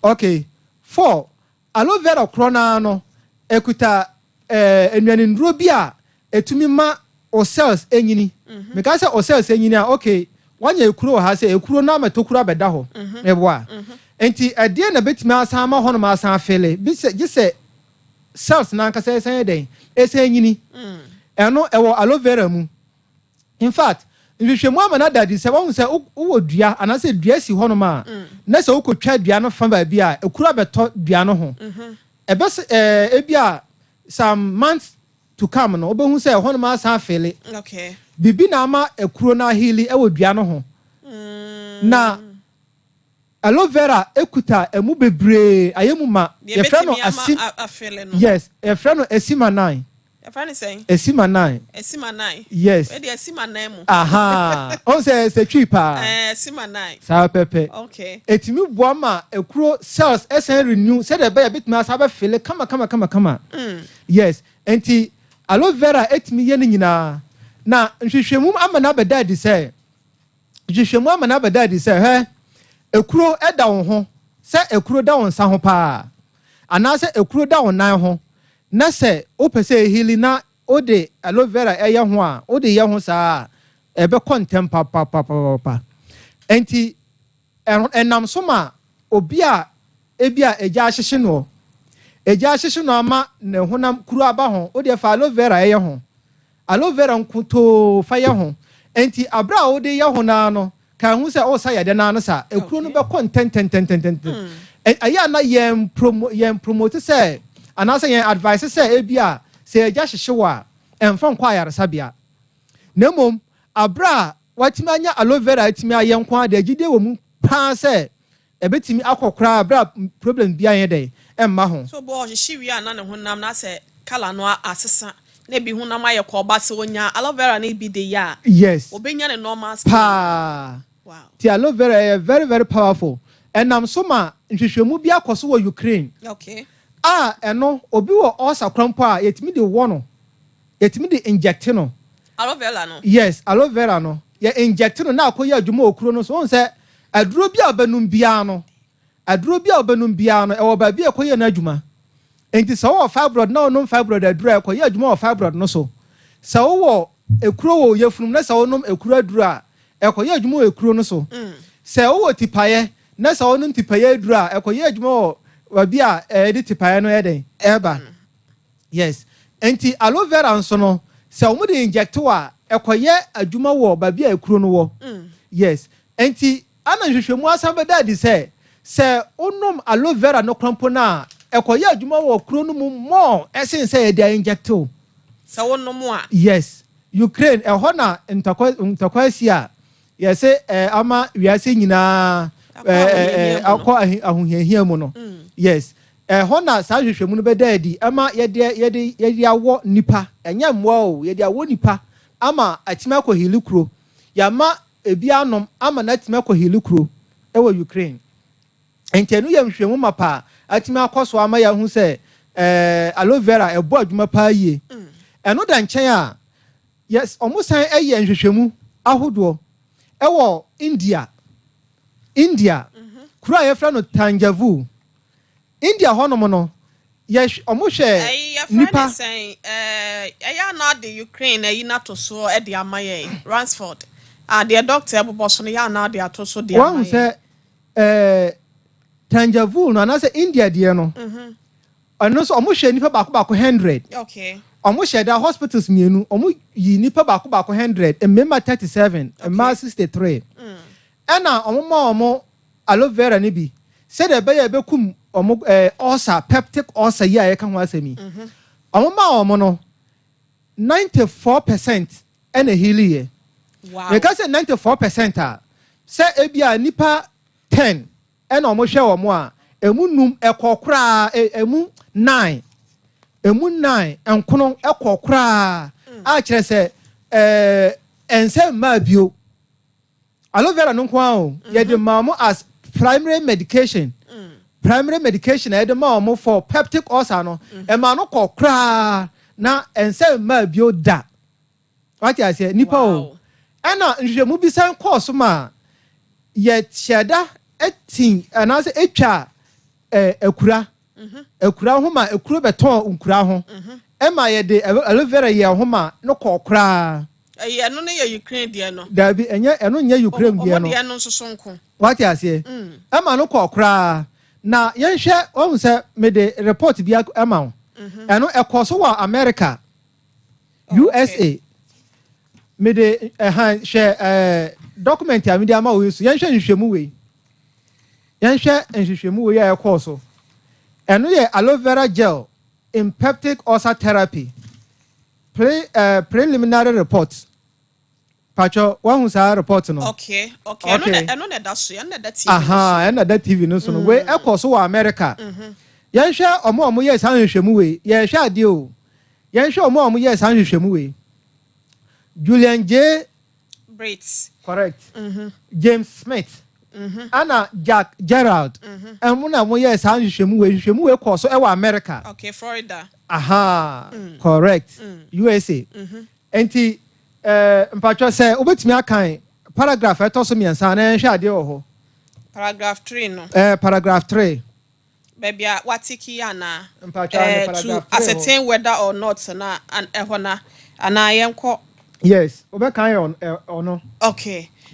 Okay, four, aloe vera korɔ naa no ekuta nnuane nnuro bi a etumi ma o cells enyini. Meka sɛ o cells enyini a, okay, wanya ekuro wɔ ha sɛ ekuro no ama tokuro abɛda hɔ ɛboa. Nti ɛdeɛ na betumi asan ama hɔnom asan afill bi sɛ gye sɛ cells n'ankasa ɛsan yɛ dɛn, ɛsan nyini. Ɛno ɛwɔ aloe vera mu. In fact, nhwehwɛmu ama no ada di sɛ wɔn sɛ wowɔ dua anaasɛ dua si hɔnom a, na sɛ wokɔtwa dua no fa baabi a, ekuro abɛtɔ dua no ho, ɛbɛsɛ ebi a some months to come no, wobɛhu sɛ hɔnom asan afill. Biribi na ama ekuro no aheal ɛwɔ dua no ho. Na aloe vera ekuta emu bebree ayɛ mu ma. Yɛfrɛ no asim. Yes, yɛfrɛ no asimanan. Yɛfrɛ no sɛn? Asimanan. Asimanan. Yes. Ɛdi asimanan mu. Aha, ɔn sɛ twi paa. Asimanan. Saa pɛpɛ. Etumi boa ma ekuro cells ɛsɛn renew sɛdeɛ ɛbɛyɛ ebitumi asa abɛfill kama kama kama kama. Yes, nti aloe vera etumi yɛ ne nyinaa. Na nhwehwɛmu ama n'abɛda adi sɛ hɛ ekuro ɛda wo ho, sɛ ekuro da wo nsa ho paa anaasɛ ekuro da wo nan ho, na sɛ wopɛ sɛ eheal na wode aloe vera ɛyɛ ho a, wode yɛ ho saa a, ɛbɛkɔ ntɛm papapapapa. Nti ɛnam so ma obi a ebi a egya ahyehye no ama ne honam kuro aba ho, wode fa aloe vera ɛyɛ ho, aloe vera nkutoo fa yɛ ho. Nti abere a wode yɛ ho naa no, ka ho sɛ ɔsa yɛde naa no sa ekuro no bɛkɔ ntɛntɛntɛntɛntɛn. Ɛyɛ a na yɛn promote sɛ anaasɛ yɛn advice sɛ ebi a sɛ egya hyehye wɔ a, ɛnfa nkɔ ayaresabea, na mmom abere a watumi anya aloe vera atumi ayɛ nko ara de, agyidie wɔ mu paa sɛ ɛbɛtumi akɔ koraa abere a problem bi ayɛ dɛ ɛmma ho. So bɔ ɔhyehye wie a, na ne ho nam na sɛ colour no asesa. Na ebi honam ayɛ kɔɔba, sɛ onya aloe vera ne bi de yɛ a, obenya ne normal skin. Paa. Ti aloe vera yɛ very very powerful. Ɛnam so ma nhwehwɛmu bi akɔ so wɔ Ukraine a ɛno obi wɔ ulcer koraa mpo a, yɛtumi de wɔ no, yɛtumi de inject no. Aloe vera no? Yes, aloe vera no yɛ inject no na akɔyɛ adwuma wɔ kuro no so. Wɔn sɛ aduro bi a ɔbɛnum biara no, aduro bi a ɔbɛnum biara no, ɛwɔ baabi a ɛkɔyɛ no adwuma. Nti sɛ wɔwɔ fibroid na ɔnom fibroid aduro a, ɛkɔyɛ adwuma wɔ fibroid no so. Sɛ wowɔ ekuro wɔ yafunu na sɛ wɔnom ekuro aduro a, ɛkɔyɛ adwuma wɔ ekuro no so. Sɛ wowɔ tipaeɛ na sɛ wɔnom tipaeɛ aduro a, ɛkɔyɛ adwuma wɔ baabi a ɛde tipaeɛ no yɛ den ɛɛba. Yes, nti aloe vera nso no, sɛ wɔn de inject wɔ a, ɛkɔyɛ adwuma wɔ baabi a ekuro no wɔ. Yes, nti ana nhwehwɛmu asan bɛda adi sɛ wonom aloe vera no koraa no a, ɛkɔyɛ adwuma wɔ kuro no mu more ɛsen sɛ yɛde inject o. Sɛ wonom a? Yes, Ukraine ɛhɔ na ntɔkwa asi a yɛsɛ ama wiase nyinaa ɛɛ ɛɛ akɔ ahohiahia mu no. Yes, ɛhɔ na saa nhwehwɛmu no bɛda adi ama yɛde awɔ nipa. Ɛnyɛ mmoa o, yɛde awɔ nipa ama atumi akɔ heal kuro. Yɛama ebi anom ama n'atumi akɔ heal kuro ɛwɔ Ukraine. Nti ɛno yɛ nhwehwɛmu ma paa atumi akɔ so ama yɛahu sɛ aloe vera ɛbɔ adwuma paa yie. Ɛno da nkyɛn a, yes, ɔmo san ɛyɛ nhwehwɛmu ahodoɔ ɛwɔ India, kuro a yɛfrɛ no Thanjavur. India hɔnom no, yɛ ɔmo hwɛ nipa. Ɛyɛ ana de Ukraine ɛyi n'ato so ɛde ama yɛn, Ransford, adeɛ doctor ɛbobɔ so no, yɛ ana de ato so de ama yɛn. Wɔn sɛ Thanjavur no anaasɛ India deɛ no, ɛno nso ɔmo hwɛ nipa baako baako 100. Ɔmo hyɛ da hospitals mmienu, ɔmo yi nipa baako baako 100, mmarima 37, mmaa 63, ɛna ɔmo ma ɔmo aloe vera no bi sɛdeɛ ɛbɛyɛ ɛbɛkum ɔmo ulcer, peptic ulcer yi a yɛka ho asɛm yi. Ɔmo ma ɔmo no, 94% ɛna heal yɛ. Yɛka sɛ 94% a, sɛ ebi a nipa 10 ɛna ɔmo hwɛ wɔn a, emu num ɛkɔ koraa, emu nine, nkono ɛkɔ koraa a, kyerɛ sɛ ɛnsɛ mmaa bio. Aloe vera no nko ara o, yɛde maa mo as primary medication. Primary medication a yɛde maa wɔn for peptic ulcer no, ɛmaa no kɔ koraa na ɛnsɛ mmaa bio da. Wate aseɛ? Nipa o. Ɛna nhwehwɛmu bi san kɔɔ so ma yɛhyɛ da ɛtin anaasɛ etwa akura akura ho ma ekuro bɛtɔn nkura ho, ɛma yɛde aloe vera yɛ ho ma no kɔɔ koraa. Ɛyɛ ɛno no yɛ Ukraine deɛ no? Dabi, ɛnyɛ ɛno, nyɛ Ukraine deɛ no. Ɔmo deɛ no nso so nko. Wate aseɛ? Ɛma no kɔɔ koraa. Na yɛnhwɛ, wɔn sɛ mede report bi ɛma wo. Ɛno ɛkɔ so wɔ America, USA. Mede ɛhan hwɛ document a mede ama wo yi so. Yɛnhwɛ nhwehwɛmu wei, yɛnhwɛ nhwehwɛmu wei a ɛkɔɔ so. Ɛno yɛ aloe vera gel in peptic ulcer therapy preliminary report. Patro, wahu saa report no? Okay, ɛno na ɛno na ɛda so, ɛno na ɛda TV no so. Aha, ɛna da TV no so no. Wei ɛkɔ so wɔ America. Yɛnhwɛ ɔmo a ɔmo yɛ saa nhwehwɛmu wei. Yɛhwɛ adeɛ o, yɛnhwɛ ɔmo a ɔmo yɛ saa nhwehwɛmu wei: Julian J. Brits. Correct. James Smith ɛna Jack Gerald. Ɛmo na ɔmo yɛ saa nhwehwɛmu wei. Nhwehwɛmu wei kɔ so ɛwɔ America. Okay, Florida. Aha, correct, USA. Nti mpatwɔ, sɛ wobɛtumi akan paragraph a ɛtɔ so mmiɛnsa na yɛnhwɛ adeɛ wɔ hɔ. Paragraph 3 no? Paragraph 3. Baabi a watiki yi anaa? Mpatwɔ, ne To paragraph 3 hɔ. Ascertain whether or not na ɛhɔ na anaa yɛnkɔ? Yes, wobɛkan yɛ ɔno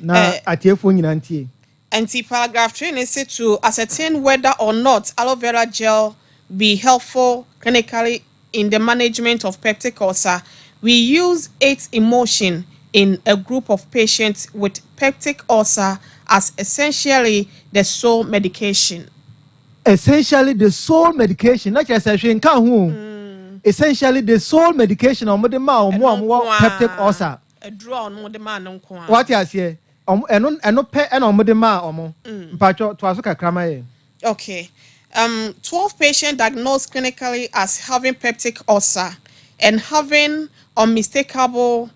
na atiefoɔ nyinaa ntie. Nti paragraph 3 ne say to ascertain whether or not aloe vera gel be helpful clinically in the management of peptic ulcer, we use its emulsion in a group of patients with peptic ulcer as essentially the sole medication. Essentially the sole medication na kyerɛ sɛ hwee nka ho o. Essentially the sole medication a wɔde maa wɔn a wɔwɔ peptic ulcer. Aduro a ɔno de maa no nko a. Wate aseɛ? Ɛno pɛ ɛna wɔde maa wɔn. Mpatwɔ, toa so kakra ma yɛ. Okay. 12 patients diagnosed clinically as having peptic ulcer. and having unmistakable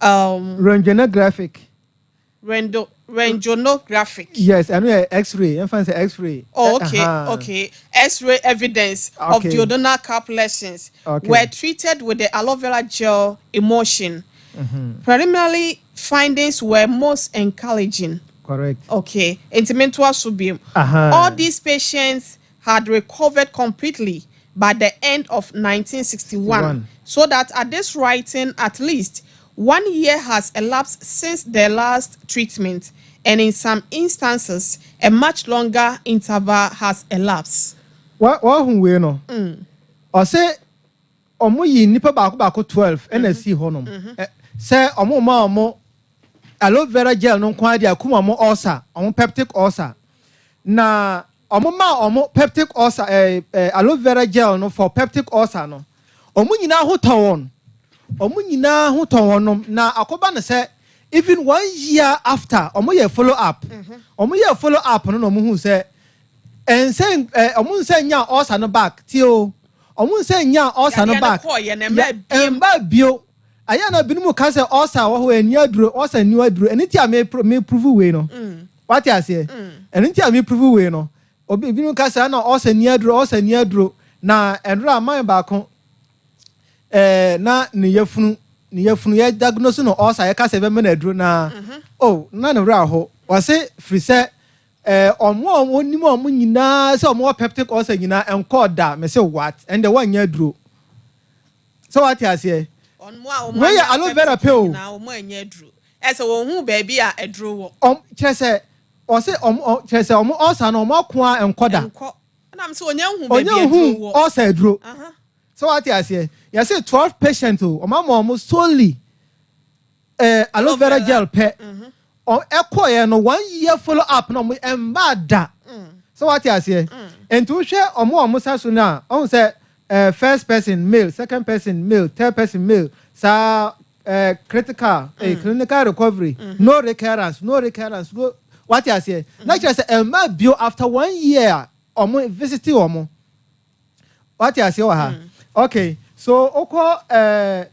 Roentgenographic. Roentgenographic. Yes, ɛno yɛ X-ray, yɛmfa no sɛ X-ray. Oh, okay, okay. X-ray evidence of duodenal cup lesions were treated with the aloe vera gel emulsion. Preliminary findings were most encouraging. Correct. Okay, nti mentoa so bio. All these patients had recovered completely by the end of 1961, One. so that at this writing, at least one year has elapsed since their last treatment, and in some instances, a much longer interval has elapsed. Wahu wei no, ɔsɛ ɔmo yi nipa baako baako 12 ɛna esi hɔnom sɛ ɔmo ma ɔmo aloe vera gel no nko adi akum ɔmo ulcer, ɔmo peptic ulcer, na ɔmo ma ɔmo peptic ulcer ɛɛ ɛɛ aloe vera gel no for peptic ulcer no, ɔmo nyinaa ho tɔ wɔn, ɔmo nyinaa ho tɔ wɔn nom. Na akɔba no sɛ even one year after ɔmo yɛ follow up, ɔmo yɛ follow up no, na ɔmo hu sɛ ɛnsɛn ɔmo nsɛn nya ulcer no back tie o, ɔmo nsɛn nya ulcer no Yadeɛ no back. kɔɔyɛ na ɛmma bio. Ɛmba bio. Ayɛ na binom ka sɛ ulcer wɔ hɔ ɛni aduro, ulcer ni aduro. Ɛne ti a me prove wei no, wate aseɛ? Ɛne ti a me prove wei no, obi binom ka sɛ ɛna ulcer ni aduro, ulcer ni aduro. Na ɛnora aman baako na ne yafunu yɛ diagnose no ulcer, yɛ ka sɛ ɛbɛma no aduro na oh, na ne werɛ aho. Wɔse firi sɛ ɔmo a ɔmo nim ɔmo nyinaa sɛ ɔmo wɔ peptic ulcer nyinaa ɛnkɔɔ da. Mɛ sɛ what? Ɛnde wɔnyɛ aduro sɛ wate aseɛ? Ɔmo a ɔmo Wei yɛ anya aloe vera peptic pɛ o. nyinaa, ɔmo anya aduro. Ɛsɛ wɔn hu baabi a aduro wɔ. Ɔm kyerɛ sɛ ɔse ɔmo kyerɛ sɛ ɔmo ulcer no, ɔmo ako a ɛnkɔ da. Nkɔ. Ɛnam sɛ onye hu baabi ɔnyɛ aduro hu wɔ. ulcer aduro. Sɛ wate aseɛ? Yɛse 12 patient o, ɔmo ama ɔmo solely aloe vera vera. gel pɛ. Ɛkɔɔyɛ no, one year follow up na ɔmo ɛmba da. Sɛ wate aseɛ? Nti wohwɛ ɔmo a ɔmo sa so no a, ɔmo sɛ first person male, second person male, third person male, saa critical clinical recovery, no recurrence, no recurrence, no. Wate aseɛ? Na kyerɛ sɛ ɛmba bio after one year a ɔmo visit ɔmo. Wate aseɛ wɔ ha? Okay, so wokɔ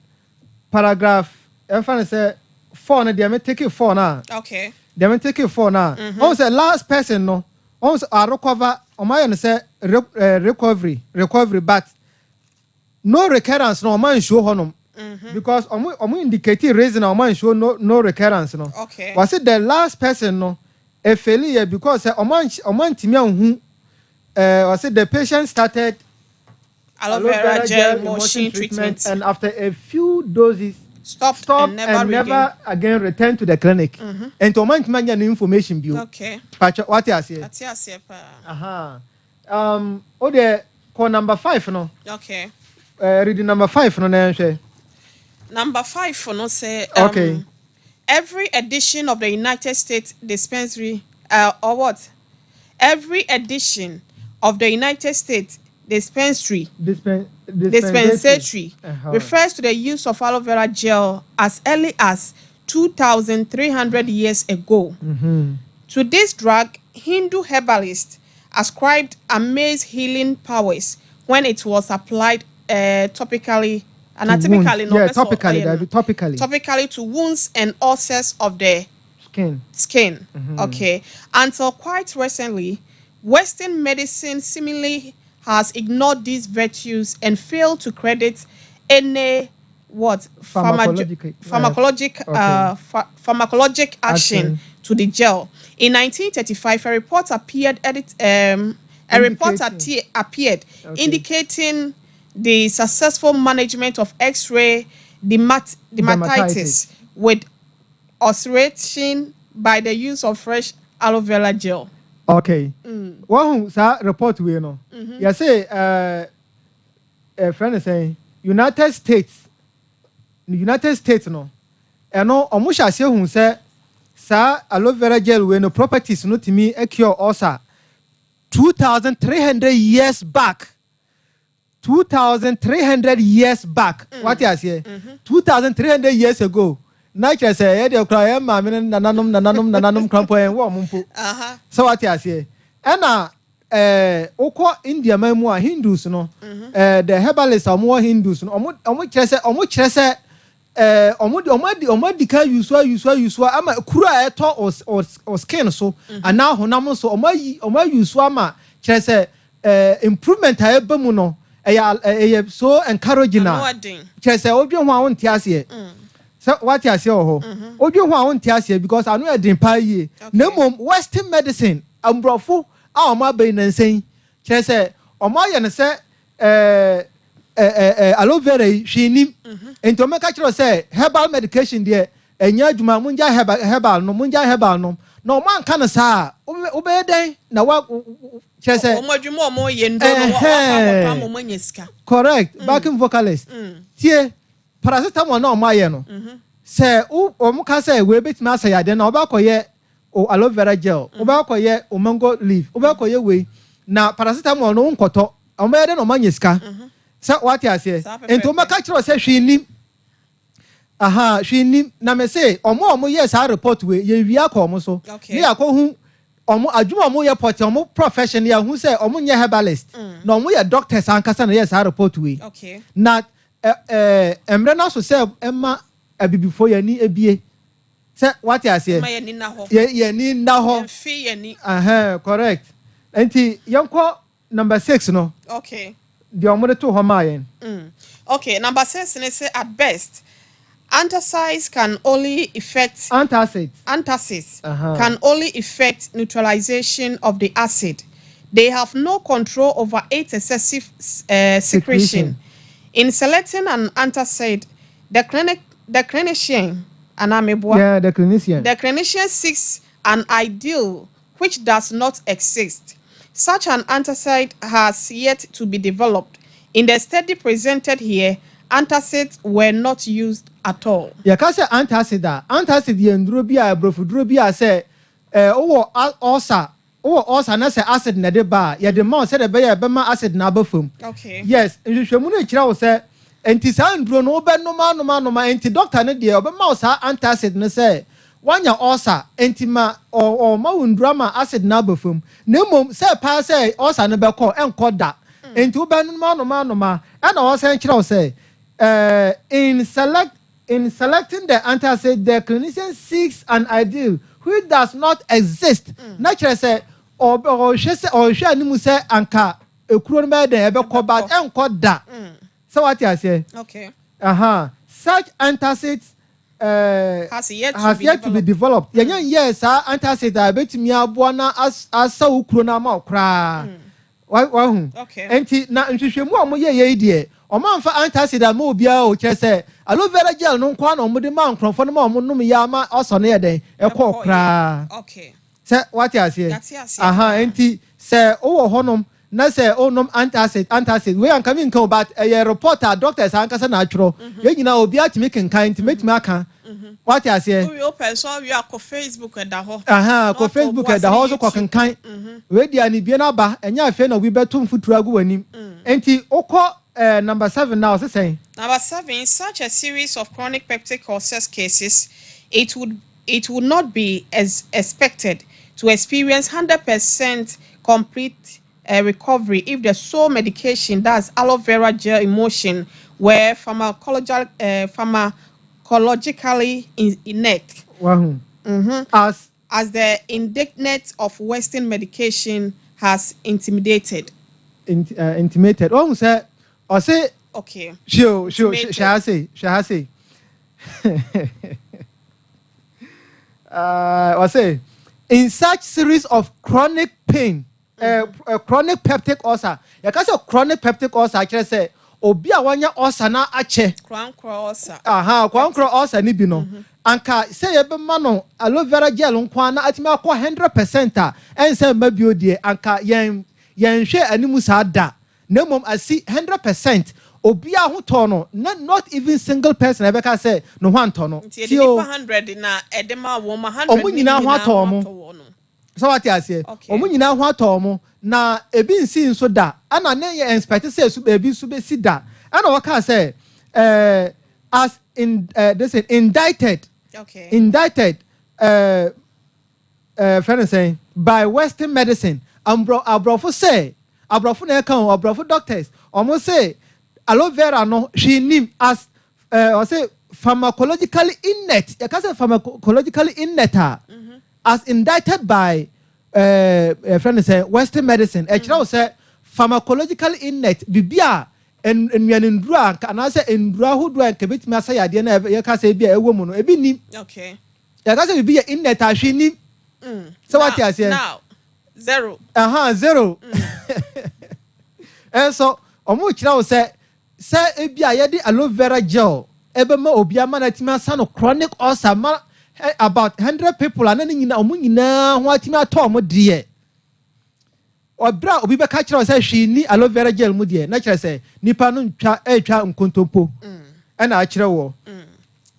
paragraph ɛmfa no sɛ four no deɛ, me take four no a, deɛ me take four no a, ɔmo sɛ last person no, ɔmo sɛ arecover, ɔmo ayɛ no sɛ recovery but no recurrence no, ɔmo ansuo hɔnom because ɔmo indicate reason a ɔmo ansuo no recurrence no. Wɔsi the last person no efail yɛ because sɛ ɔmo antumi anhu wɔsi the patient started aloe vera gel emulsion treatment and after a few doses stopped, stop and never and regained. Never again return to the clinic. Nti ɔmo antumi anya no information bio. Patro, wate aseɛ? Ate aseɛ paa. Aha. O deɛ, kɔ number five no. Read number five no na yɛnhwɛ. Number five no say every edition of the United States dispensary or what? Every edition of the United States dispensary dispensatory refers to the use of aloe vera gel as early as 2,300 years ago. To this drug, Hindu herbalists ascribed amazing healing powers when it was applied topically and To wounds. Typically, no, Yeah, that's all, topically, Dabi, topically. Topically to wounds and ulcers of the skin. Skin. Okay. Until quite recently, Western medicine seemingly has ignored these virtues and failed to credit any what? Pharmacologic, Pharmacologic pharmacologic action Action. To the gel. In 1935, a report appeared edit, a report Indicating. appeared indicating the successful management of X-ray dermatitis Dermatitis. With ulceration by the use of fresh aloe vera gel. Okay. Wahu saa report wei no, yɛse ɛfrɛ no sɛn, United States no, ɛno ɔmo hyɛ aseɛ hu sɛ saa aloe vera gel wei no properties no tumi cure ulcer 2300 years back, 2300 years back. Wate aseɛ? 2300 years ago na kyerɛ sɛ yɛdeɛ koraa yɛn maame no nananom nananom nananom kora mpo yɛn wɔ ɔmo mpo. Sɛ wate aseɛ? Ɛna Wokɔ India man mu a, Hindus no, the herbalists a wɔwɔ Hindus no, wɔn kyerɛ sɛ wɔn de wɔn adi kan yusu ayusu ayusu ama kuro a ɛtɔ o skin so anaa honam so, wɔn ayi wɔn ayusu ama kyerɛ sɛ improvement a ɛba mu no ɛyɛ so encouraging a kyerɛ sɛ wodwe ho a wonte aseɛ sɛ wate aseɛ wɔ hɔ. Wodwe ho a wonte aseɛ because ano yɛ den paa yie. Na mmom Western medicine, aborɔfo a wɔn aba yi nansa yi, kyerɛ sɛ wɔn ayɛ no sɛ ɛɛ ɛɛ aloe vera yi hwee nim, nti wɔn bɛka kyerɛ sɛ herbal medication deɛ ɛnyɛ adwuma, mongya herbal no, mongya herbal no. Na wɔn anka no saa, wobɛyɛ dɛn na wa kyerɛ sɛ wɔn adwuma a wɔn yɛ nduro no, wɔn akɔ akɔtɔ ama wɔn anya sika. Correct. Backing vocalist, tie, paracetamol na wɔn ayɛ no sɛ wɔn ka sɛ wei betumi asa yadeɛ na wɔbɛkɔyɛ o aloe vera gel, wobɛkɔyɛ o mango leaf, wobɛkɔyɛ wei na paracetamol no nkɔtɔ, wɔn bɛyɛ dɛ na wɔn anya sika sɛ wate aseɛ. Nti wɔn bɛka kyerɛ sɛ hwee nim aha, hwee nim. Na mɛ sɛ ɔmo a ɔmo yɛ saa report wei, yɛ wia kɔ ɔmo so ne yɛ akɔ hu ɔmo adwuma a ɔmo yɛ pɔtɛ, ɔmo profession, yɛ hu sɛ ɔmo nyɛ herbalist na ɔmo yɛ doctors ankasa na yɛ saa report wei. Na ɛ ɛ mmerɛ no so sɛ ɛma abibifoɔ yɛn ani ebie sɛ wate aseɛ. Yɛ yɛn ani nna hɔ. Ɛhɛn, correct. Nti yɛnkɔ number 6 no. Deɛ ɔmo de to hɔ maa yɛn. Okay, number 6 ne sɛ at best, antacids can only effect Antacids. Antacids can only effect neutralization of the acid. They have no control over its excessive secretion. Secretion. In selecting an antacid, the clinician, anamibwa, Yeah, the clinician. The clinician seeks an ideal which does not exist. Such an antacid has yet to be developed. In the study presented here, antacids were not used at all. Yɛka sɛ antacid a, antacid yɛ nduro bi a aborɔfo bi a sɛ wowɔ ulcer, wowɔ ulcer na sɛ acid na ɛde ba a, yɛde ma wo sɛdeɛ ɛbɛyɛ a ɛbɛma acid na aba fam. Yes, nhwehwɛmu no kyerɛ wo sɛ nti saa nduro no wobɛnom anom anom a, nti doctor no deɛ ɔbɛma wo saa antacid no sɛ woanya ulcer nti ma ɔma wo nduro ama acid na aba fam, na mmom sɛ paa sɛ ulcer no bɛkɔ, ɛnkɔ da. Nti wobɛnom anom anom a, ɛna ɔsɛn kyerɛ wo sɛ in selecting the antacid, the clinician seeks an ideal which does not exist. Na kyerɛ sɛ ɔhwɛ sɛ ɔhwɛ anim sɛ anka ekuro no bɛyɛ dɛn ɛbɛkɔ, but ɛnkɔ da sɛ wate aseɛ. Such antacids Has yet to has be yet to be developed. Yɛnyɛ nyɛ saa antacid a ebetumi aboa na asa wo kuro no ama wo koraa. Wahu? Okay. Nti na nhwehwɛmu a wɔyɛ yɛ yi deɛ, wɔn amfa antacid ama obiara o. Kyerɛ sɛ aloe vera gel no nko ara na wɔde ma nkurɔfoɔ no ma wɔn nom yɛ ama ɔsɔ no yɛ dɛn ɛkɔɔ koraa sɛ wate aseɛ. Yate aseɛ. Aha, nti sɛ wowɔ hɔnom na sɛ wonom antacid wei anka mi nka o, but ɛyɛ report a doctors ankasa na atwerɛ. Yɛn nyinaa obiara tumi kenkan, nti mɛtumi aka, wate aseɛ. Wowie, wopɛ nso awie akɔ Facebook, ɛda hɔ. Aha, Na kɔ wakɔ Facebook, Boase ɛda hɔ so, ne kɔ kenkan. Wei deɛ anibie no aba, ɛnyɛ afei na obi bɛto mfuturo agu w'anim. Nti wokɔ number 7 na ɔse sɛn? Number 7, in such a series of chronic peptic ulcers cases, it would not be as expected to experience 100% complete recovery if the sole medication, that's aloe vera gel emulsion, were pharmacologically inert. Wahu as As the indictment of Western medication has intimidated. Intimated. Wahu sɛ ɔse hwɛ o, hwɛ o. Intimated. Hwɛ ha sei, hwɛ ha sei. Ɔse in such series of chronic pain, chronic peptic ulcer. Yɛka sɛ chronic peptic ulcer kyerɛ sɛ obi a wanya ulcer na akyɛ. Crank ulcer. Aha, kwankorɔ ulcer ni bi no, anka sɛ yɛbɛma no aloe vera gel nko ara na atumi akɔ 100% a ɛnsɛ mma bio deɛ, anka yɛn yɛnhwɛ anim saa da. Na mmom asi 100%, obiara ho tɔ no na not even single person a ɛbɛka sɛ ne ho antɔ no. Nti yɛde Tie o. nipa 100 na ɛde ma wɔn ma 100 Ɔmo nyinaa ho atɔ ɔmo. Wɔn. Sɛ wate aseɛ? Ɔmo nyinaa ho atɔ ɔmo na ebi nsi nso da, ɛna ne yɛ expect sɛ esu ebi nso bɛsi da. Ɛna wɔka sɛ as in this is indicted indicted fɛn sɛn by Western medicine. Aborɔfo sɛ, aborɔfo na ɛka o, aborɔfo doctors, ɔmo se aloe vera no hwee nim as ɔse pharmacologically inert. Yɛka sɛ pharmacologically inert a, as indicted by ɛfrɛ no sɛ Western medicine, ɛkyerɛ wo sɛ pharmacologically inert, biribi a nnuane nduro a anaasɛ nduro ahodoɔ a nka ebɛtumi asa yadeɛ no a yɛka sɛ ebi a ɛwɔ mu no ebi nim. Yɛka sɛ biribi yɛ inert a, hwee nim. Sɛ wate aseɛ? Now zero. Aha, zero. Ɛnso ɔmo kyerɛ wo sɛ ebi a yɛde aloe vera gel ɛbɛma obi ama na atumi asa no chronic ulcer ma about 100 people a na ne nyinaa, ɔmo nyinaa ho atumi atɔ ɔmo deɛ, ɔbrɛ a obi bɛka kyerɛ wo sɛ hwee ni aloe vera gel mu deɛ, na kyerɛ sɛ nipa no ntwa ɛretwa nkontompo ɛna akyerɛ wɔ.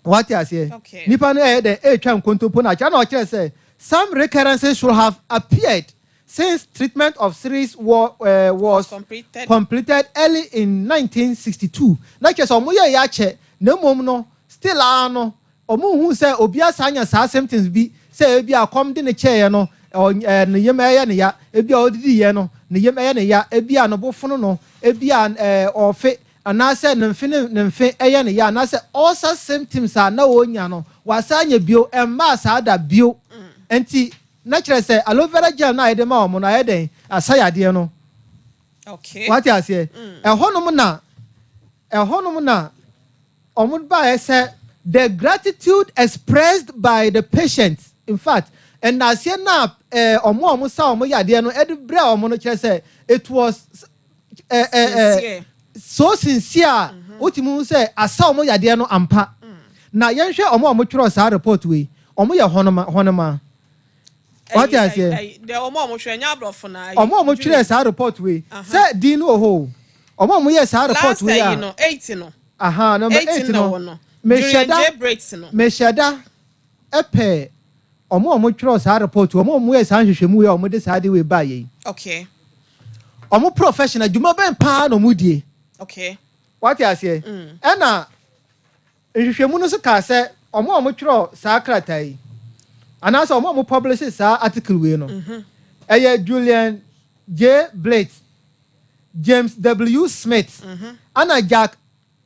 Wate aseɛ? Okay. Nipa no ɛyɛ dɛ ɛretwa nkontompo na akyerɛ, na ɔkyerɛ sɛ some recurrences should have appeared since treatment of series was completed. Completed early in 1962, na kyerɛ sɛ ɔmo yɛ yɛ akyɛ, na mmom no still ara no ɔmo hu sɛ obi asa anya saa symptoms bi sɛ ebi akɔm de ne kyɛɛ no, ɔ ne yam ɛyɛ ne ya, ebi a ɔdidi yɛ no ne yam ɛyɛ ne ya, ebi a ne bo fono no, ebi a ɔfe anaasɛ ne mfe ne mfe ɛyɛ ne ya, anaasɛ ulcer symptoms a na wɔnya no wasa anya bio, ɛmmaa saa da bio. Nti na kyerɛ sɛ aloe vera gel na yɛde ma wɔn no ayɛ dɛn asa yadeɛ no. Wate aseɛ? Ɛhɔnom na ɔmo baeɛ sɛ the gratitude expressed by the patient, in fact, ɛnaaseɛ na ɔmo a ɔmo sa ɔmo yadeɛ no ɛde brɛ ɔmo no kyerɛ sɛ it was ɛɛ ɛɛ sincere. So sincere a wotumi hu sɛ asa ɔmo yadeɛ no ampa. Na yɛnhwɛ ɔmo a ɔmo twerɛ saa report wei, ɔmo yɛ hɔnoma hɔnoma. Wate aseɛ? Deɛ ɔmo a ɔmo hwɛ nyɛ aborɔfo na. Ɔmo a ɔmo twerɛ saa report wei sɛ din no wɔ hɔ o, ɔmo a ɔmo yɛ saa report last wei ayi a no, eight no. Aha, number eight 8 na no wɔ no. Mehyɛ Julian da J. Briggs no. Mehyɛ da ɛpɛ ɔmo a ɔmo twerɛ saa report, ɔmo a ɔmo yɛ saa nhwehwɛmu wei a ɔmo de saa de wei ba yɛ yi, ɔmo professional dwuma bɛn paa na ɔmo die? Wate aseɛ? Ɛna nhwehwɛmu no nso kaa sɛ ɔmo a ɔmo twerɛ saa krataa yi anaasɛ ɔmo a ɔmo publish saa article wei no ɛyɛ Julian J. Blitz, James W. Smith ana Jack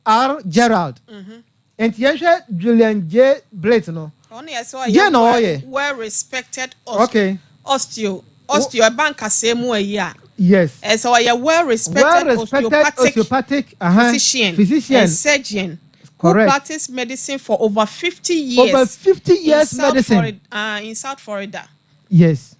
R. Gerald. Nti yɛnhwɛ Julian J. Blitz no. Ɔno yɛ sɛ Gye na ɔyɛ ɔyɛ. well respected osteo ɛba nkasɛɛ mu ayi a ɛsɛ ɔyɛ well respected well respected osteopathic osteopathic physician, physician and surgeon who practiced medicine for over 50 years over 50 years in South medicine Florida, in South Florida.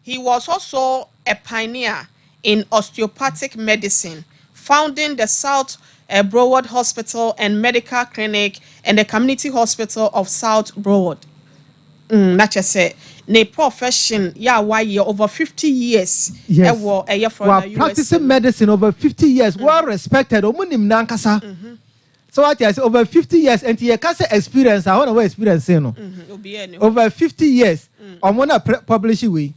He was also a pioneer in osteopathic medicine, founding the South Broward Hospital and Medical Clinic and the Community Hospital of South Broward. Na kyerɛ sɛ ne profession yɛ a wayɛ over 50 years ɛwɔ ɛyɛ wa Florida, US. Practicing medicine over 50 years, well respected, ɔmo nim nankasa so wate ase, over 50 years. Nti yɛ ka sɛ experience a, hɔ na wɔ experience no. Obiara ni hɔ. Over 50 years ɔmo na publish wei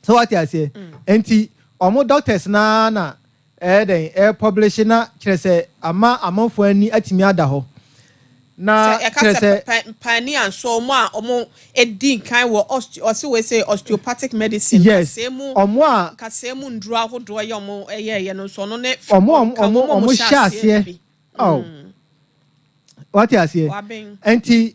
so, wate aseɛ? Nti ɔmo doctors naa na ɛyɛ dɛn ɛyɛ publish, na kyerɛ sɛ ama amanfoɔ ani atumi ada hɔ na Sɛ yɛka kyerɛ sɛ sɛ pioneer nso, ɔmo a ɔmo edi nkan wɔ osteo, ɔsi wei sɛ osteopathic medicine kasɛɛ mu ɔmo a kasɛɛ mu nduro ahodoɔ yɛ ɔmo ɛyɛ no nso, ɔno ne ɔmo a ka ɔmo wɔn a ɔmo hyɛ aseɛ bi. Oh, wate aseɛ? Waben. Nti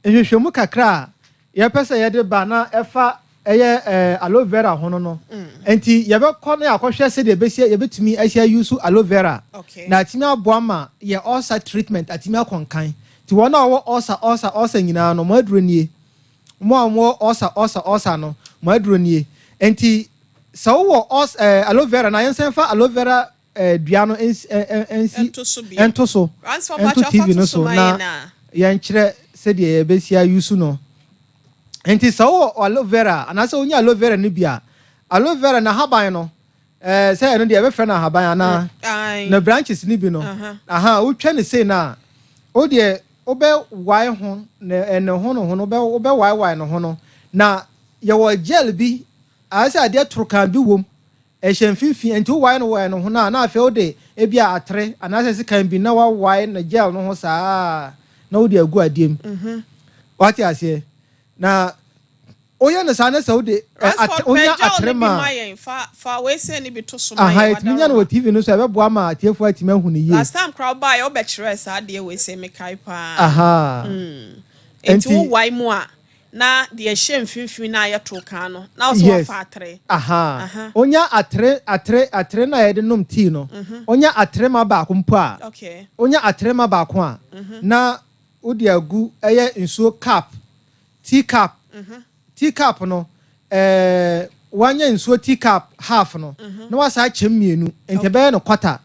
nhwehwɛmu kakra a yɛpɛ sɛ yɛde ba na ɛfa ɛyɛ aloe vera ho no, nti yɛbɛkɔ na yɛakɔhwɛ sɛdeɛ yɛbɛsi yɛbɛtumi ahyia use aloe vera na atumi aboa ma yɛ ulcer treatment atumi akɔ nkan. Nti wɔn a wɔwɔ ulcer, ulcer, ulcer nyinaa no, mo aduro nie. Mo a wɔwɔ ulcer, ulcer, ulcer no, mo aduro nie. Nti sɛ wowɔ ulcer aloe vera na yɛnsan fa aloe vera dua no nsi ɛɛ nsi Ɛnto so bi. Ɛnto so. Ransford Ɛnto Bakyɛ, TV ɔfa no to so so ma na yɛn na. yɛnkyerɛ sɛdeɛ yɛbɛsi ayusu no. Nti sɛ wowɔ aloe vera anaasɛ wonya aloe vera no bi a, aloe vera n'ahaban no, sɛ ɛno deɛ yɛbɛfrɛ no ahaban anaa na branches no bi no, aha, wotwa ne sei no a, wo deɛ wobɛwae ho ne ne ho no ho no, wobɛwaewae ne ho no, na yɛwɔ gel bi ayɛ sɛ adeɛ torokan bi wom ɛhyɛ mfimfini. Nti wowae no wae no ho no a, na afei wode ebi a atere anaasɛ sekan bi na wawae ne gel no ho saa na wode agu adeɛ mu. Wate aseɛ? Na Woyɛ no saa na sɛ wode ɛ, Ransford, at, wonya pɛ gel no bi atere ma ma a, yɛn. Fa wei sei no bi to so ma aha, yɛn, yɛtumi nya no wɔ Wadaroma. TV no so a, ɛbɛboa ma atiefoɔ atumi ahu no yie. Last time koraa wobaeɛ wobɛkyerɛɛ saa adeɛ wei sei, mekae paa. Aha. Enti Enti, wowae mu a, na deɛ ɛhyɛ mfimfini no a yɛtoo kan no, na wo sɛ yes. woafa atere. Aha. Aha. Wonya atere, atere, atere no a yɛde nom tea no, wonya atere ma baako mpo a, wonya atere ma baako a, na wode agu ɛyɛ nsuo cup, tea cup, tea cup no, ɛɛ, wanya nsuo tea cup half no, na wasan akyɛm mmienu, nti ɛbɛyɛ no quarter.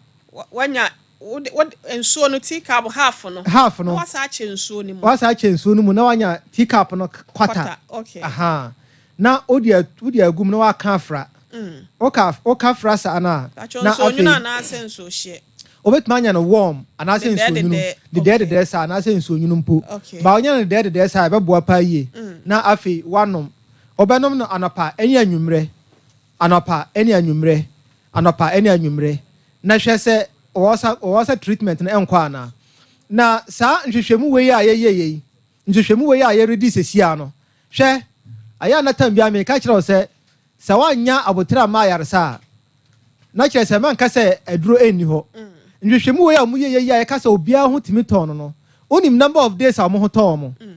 Wanya wode nsuo no tea cup half no, Half na no. wasan akyɛ nsuo no mu. Wasan akyɛ nsuo no mu na wanya tea cup no quarter. Quarter, okay. Aha. Na wode agu mu na waka afra. Woka fra saa no a, Pakyɛ na nsuo nwunu afei anaasɛ nsuo hyeɛ? Wobɛtumi anya no warm anaasɛ Dedɛɛ nsuo nwunu. dedɛɛ, Dedɛɛ okay. dedɛɛ saa anaasɛ nsuo nwunu mpo. Okay. Ba wonya no dedɛɛ dedɛɛ saa a, ɛbɛboa paa yie. Na afei woanom. Wobɛnom no anɔpa ne anwummerɛ, anɔpa ne anwummerɛ, anɔpa ne anwummerɛ. Na hwɛ sɛ ɔwɔ sɛ treatment no ɛnkɔ anaa. Na saa nhwehwɛmu wei a yɛyɛ yi, nhwehwɛmu wei a yɛredi sesia no, hwɛ, ayɛ a na time biara meka kyerɛ wo sɛ woanya abotire amma ayaresa a, na kyerɛ sɛ manka sɛ aduro ɛnni hɔ. Nhwehwɛmu wei a wɔyɛ yi a yɛka sɛ obiara ho tumi tɔn no, wonim number of days a wɔn ho tɔn wɔn?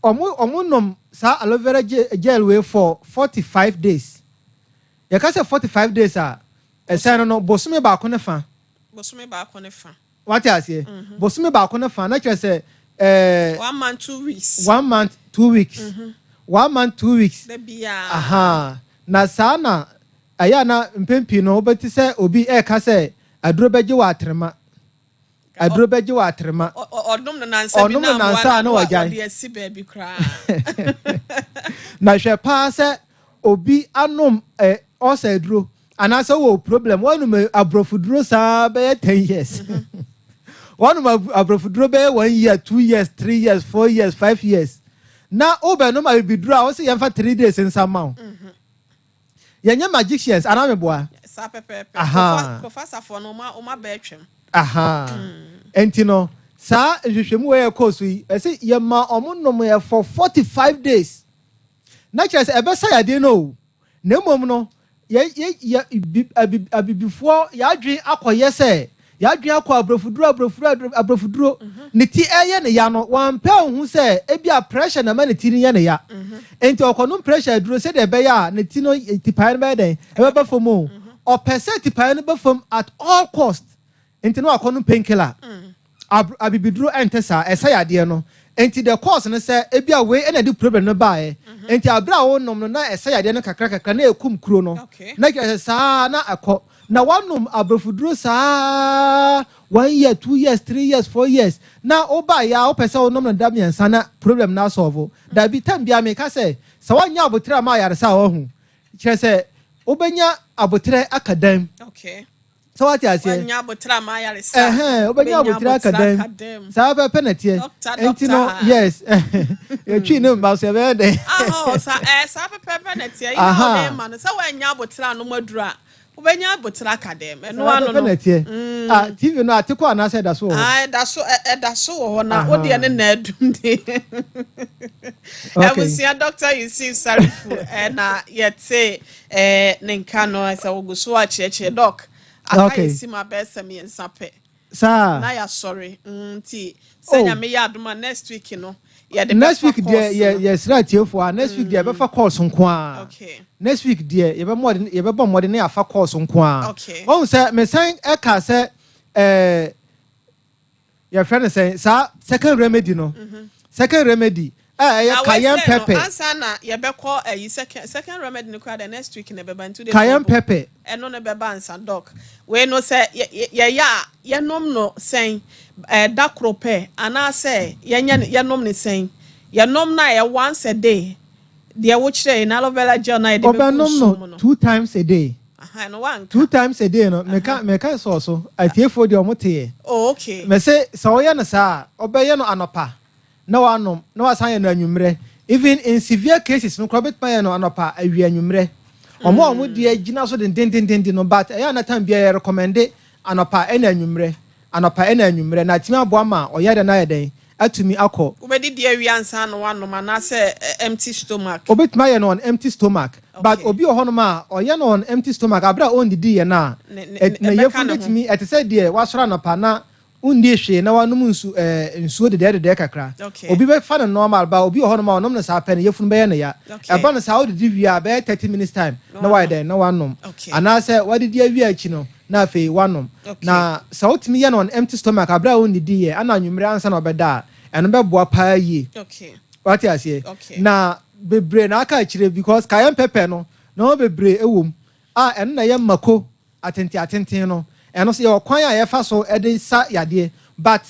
Ɔmo nom saa aloe vera gel wei for 45 days. Yɛka sɛ 45 days a, ɛsɛn no, bosome baako ne fa. Bosome baako ne fa. Wate aseɛ? Bosome baako ne fa na kyerɛ sɛ 1 month 2 weeks. 1 month 2 weeks, 1 month 2 weeks. Da biara. Aha, na saa na ɛyɛ a na mpɛn pii no wobɛte sɛ obi ɛɛka sɛ aduro bɛgye wɔ atrema, aduro bɛgye wɔ atrema. Ɔnom no nansa bi Ɔnom no na amoa nansa a na na wagyae. wɔde asi baabi koraa. Na hwɛ paa sɛ obi anom ɔsa aduro anaasɛ wɔ problem, wɔnom aborɔfoduro saa bɛyɛ 10 years, wɔnom aborɔfoduro bɛyɛ 1 year, 2 years, 3 years, 4 years, 5 years, na wobɛnom abibiduro a wɔsɛ yɛmfa 3 days nsa ma wo. Yɛnyɛ magicians anaa meboa? Saa pɛpɛɛpɛ. Aha. Kofa safoɔ no ɔma bɛɛ twɛm. Aha, nti no saa nhwehwɛmu wɔ yɛ kɔɔ so yi, ɛsɛ yɛma ɔmo nom yɛ for 45 days na kyerɛ sɛ ɛbɛsa yadeɛ no o. Na mmom no yɛ yɛ yɛ bi abibifoɔ yɛadwen akɔyɛ sɛ yɛadwen akɔ aborɔfoduro, aborɔfoduro, aborɔfoduro. Ne ti ɛyɛ ne ya no, wampɛ ohun sɛ ebi a pressure na ma ne ti no yɛ ne ya, nti ɔkɔnom pressure aduro sɛdeɛ ɛbɛyɛ a ne ti no tipaeɛ no bɛyɛ dɛn, ɛbɛba fam o. Ɔpɛ sɛ tipaeɛ no bɛ fam at all cost, nti no wakɔnom painkiller. Abibiduro ɛnte saa, ɛsɛ yadeɛ no. Nti the cause no sɛ ebi a wei ɛna ɛde problem no baeɛ, nti abere a wɔnom no na ɛsɛ yadeɛ no kakra kakra na ekum kuro no. Na kyerɛ sɛ saa na ɛkɔ na wanom aborɔfoduro saa 1 year, 2 years, 3 years, 4 years, na wobaeɛ a wopɛ sɛ wonom no da 3 na problem no asɔɔfo. Dabi, time biara meka sɛ woanyɛ abotire ama ayaresa a wahu kyerɛ sɛ wobɛnya abotrɛ aka dan. Sɛ wate aseɛ? Wanya abotire ama ayaresa. Ɛhɛn, wobɛnya abotire aka dan dɛm. Saa pɛpɛ na teɛ. Doctor, Nti no doctor. Yes, yɛtwi ne mba so, yɛbɛyɛ dɛn? Ahɔ sa saa pɛpɛɛpɛ na teɛ yi na ɔde ma no sɛ wanya abotire anom aduru a, wobɛnya abotire aka dɛm ɛno Saa ano pɛpɛ no. na teɛ. Ah, TV no ate kɔ anaasɛ ɛda so wɔ hɔ? Ah, ɛda so wɔ hɔ na wodeɛ ne na adum de. Abusua, Dr. Yusuf Sarifu ɛna yɛte ne nka no sɛ wogu so akyerɛkyerɛ. Doc, aka yɛsi ma bɛyɛ sɛ 3 pɛ Saa. na yɛasɔre. Nti sɛ Oh. Nyame yɛ adom a, next week no yɛde Next bɛfa week deɛ course yɛ no. yɛsrɛ atiefoɔ a, next week deɛ yɛbɛfa course nko a. Next week deɛ yɛbɛbɔ mmɔden ne yɛafa course nko a. Wɔn sɛ mesan ɛka sɛ yɛfrɛ no sɛ saa second remedy no, second remedy a ɛyɛ Na cayenne wei sɛ no, pepper. Ansa na yɛbɛkɔ ɛyi second remedy no koraa, the next week na ɛbɛba, nti wode Cayenne to bo. pepper. Ɛno no bɛba ansa. Doc, wei no sɛ yɛyɛ a, yɛnom no sɛn? Da koro pɛ anaasɛ yɛnyɛ no, yɛnom ne sɛn? Yɛnom no a yɛ once a day deɛ wokyerɛ yɛ na aloe vera gel na yɛde bɛgu Ɔbɛnom nsuo no mu no? two times a day. Aha, no wanka. Two times a day no, meka sɔɔ so, atiefoɔ deɛ ɔmo teɛ. Oh, okay. Mɛsɛ sɛ ɔyɛ no saa a, ɔbɛyɛ no anɔpa na wanom na wasan yɛ no anwummerɛ. Even in severe cases no koraa, ɔbɛtumi ayɛ no anɔpa, awia, anwummerɛ. Ɔmo a ɔmo deɛ gyina so dendendenden no, but ɛyɛ ana time biara yɛ recommend anɔpa ɛna anwummerɛ, anɔpa ɛna anwummerɛ, na atumi aboa ma ɔyɛ dɛ no ayɛ dɛn. atumi akɔ. Wobɛdidi awie ansa na wanom anaasɛ empty stomach? Obetumi ayɛ no on empty stomach, but obi wɔ hɔnom a ɔyɛ no on empty stomach abere a ɔndidi yɛ no a, ne yafunu betumi ɛte sɛ deɛ wasɔre anɔpa na wondi hwee na wanom nsu nsuo dedɛɛdedɛɛ kakra. Obi bɛfa no normal, ba obi wɔ hɔnom a ɔnom no saa pɛ no, yafunu bɛyɛ no ya. Ɛba no saa, wodidi wie a, bɛyɛ 30 minutes time na wayɛ dɛn na wanom, anaasɛ wadidi awie akyi no na afei wanom. Na sɛ wotumi yɛ no on empty stomach abere a wondidi yɛ ana anwummerɛ ansa na ɔbɛda a, ɛno bɛboa paa yie. Wate aseɛ? Na bebree na aka akyire because cayenne pepper no na wɔn bebree wɔ mu a ɛno na ɛyɛ mako atenten atenten no. Ɛno so yɛwɔ kwan a yɛfa so de sa yadeɛ, but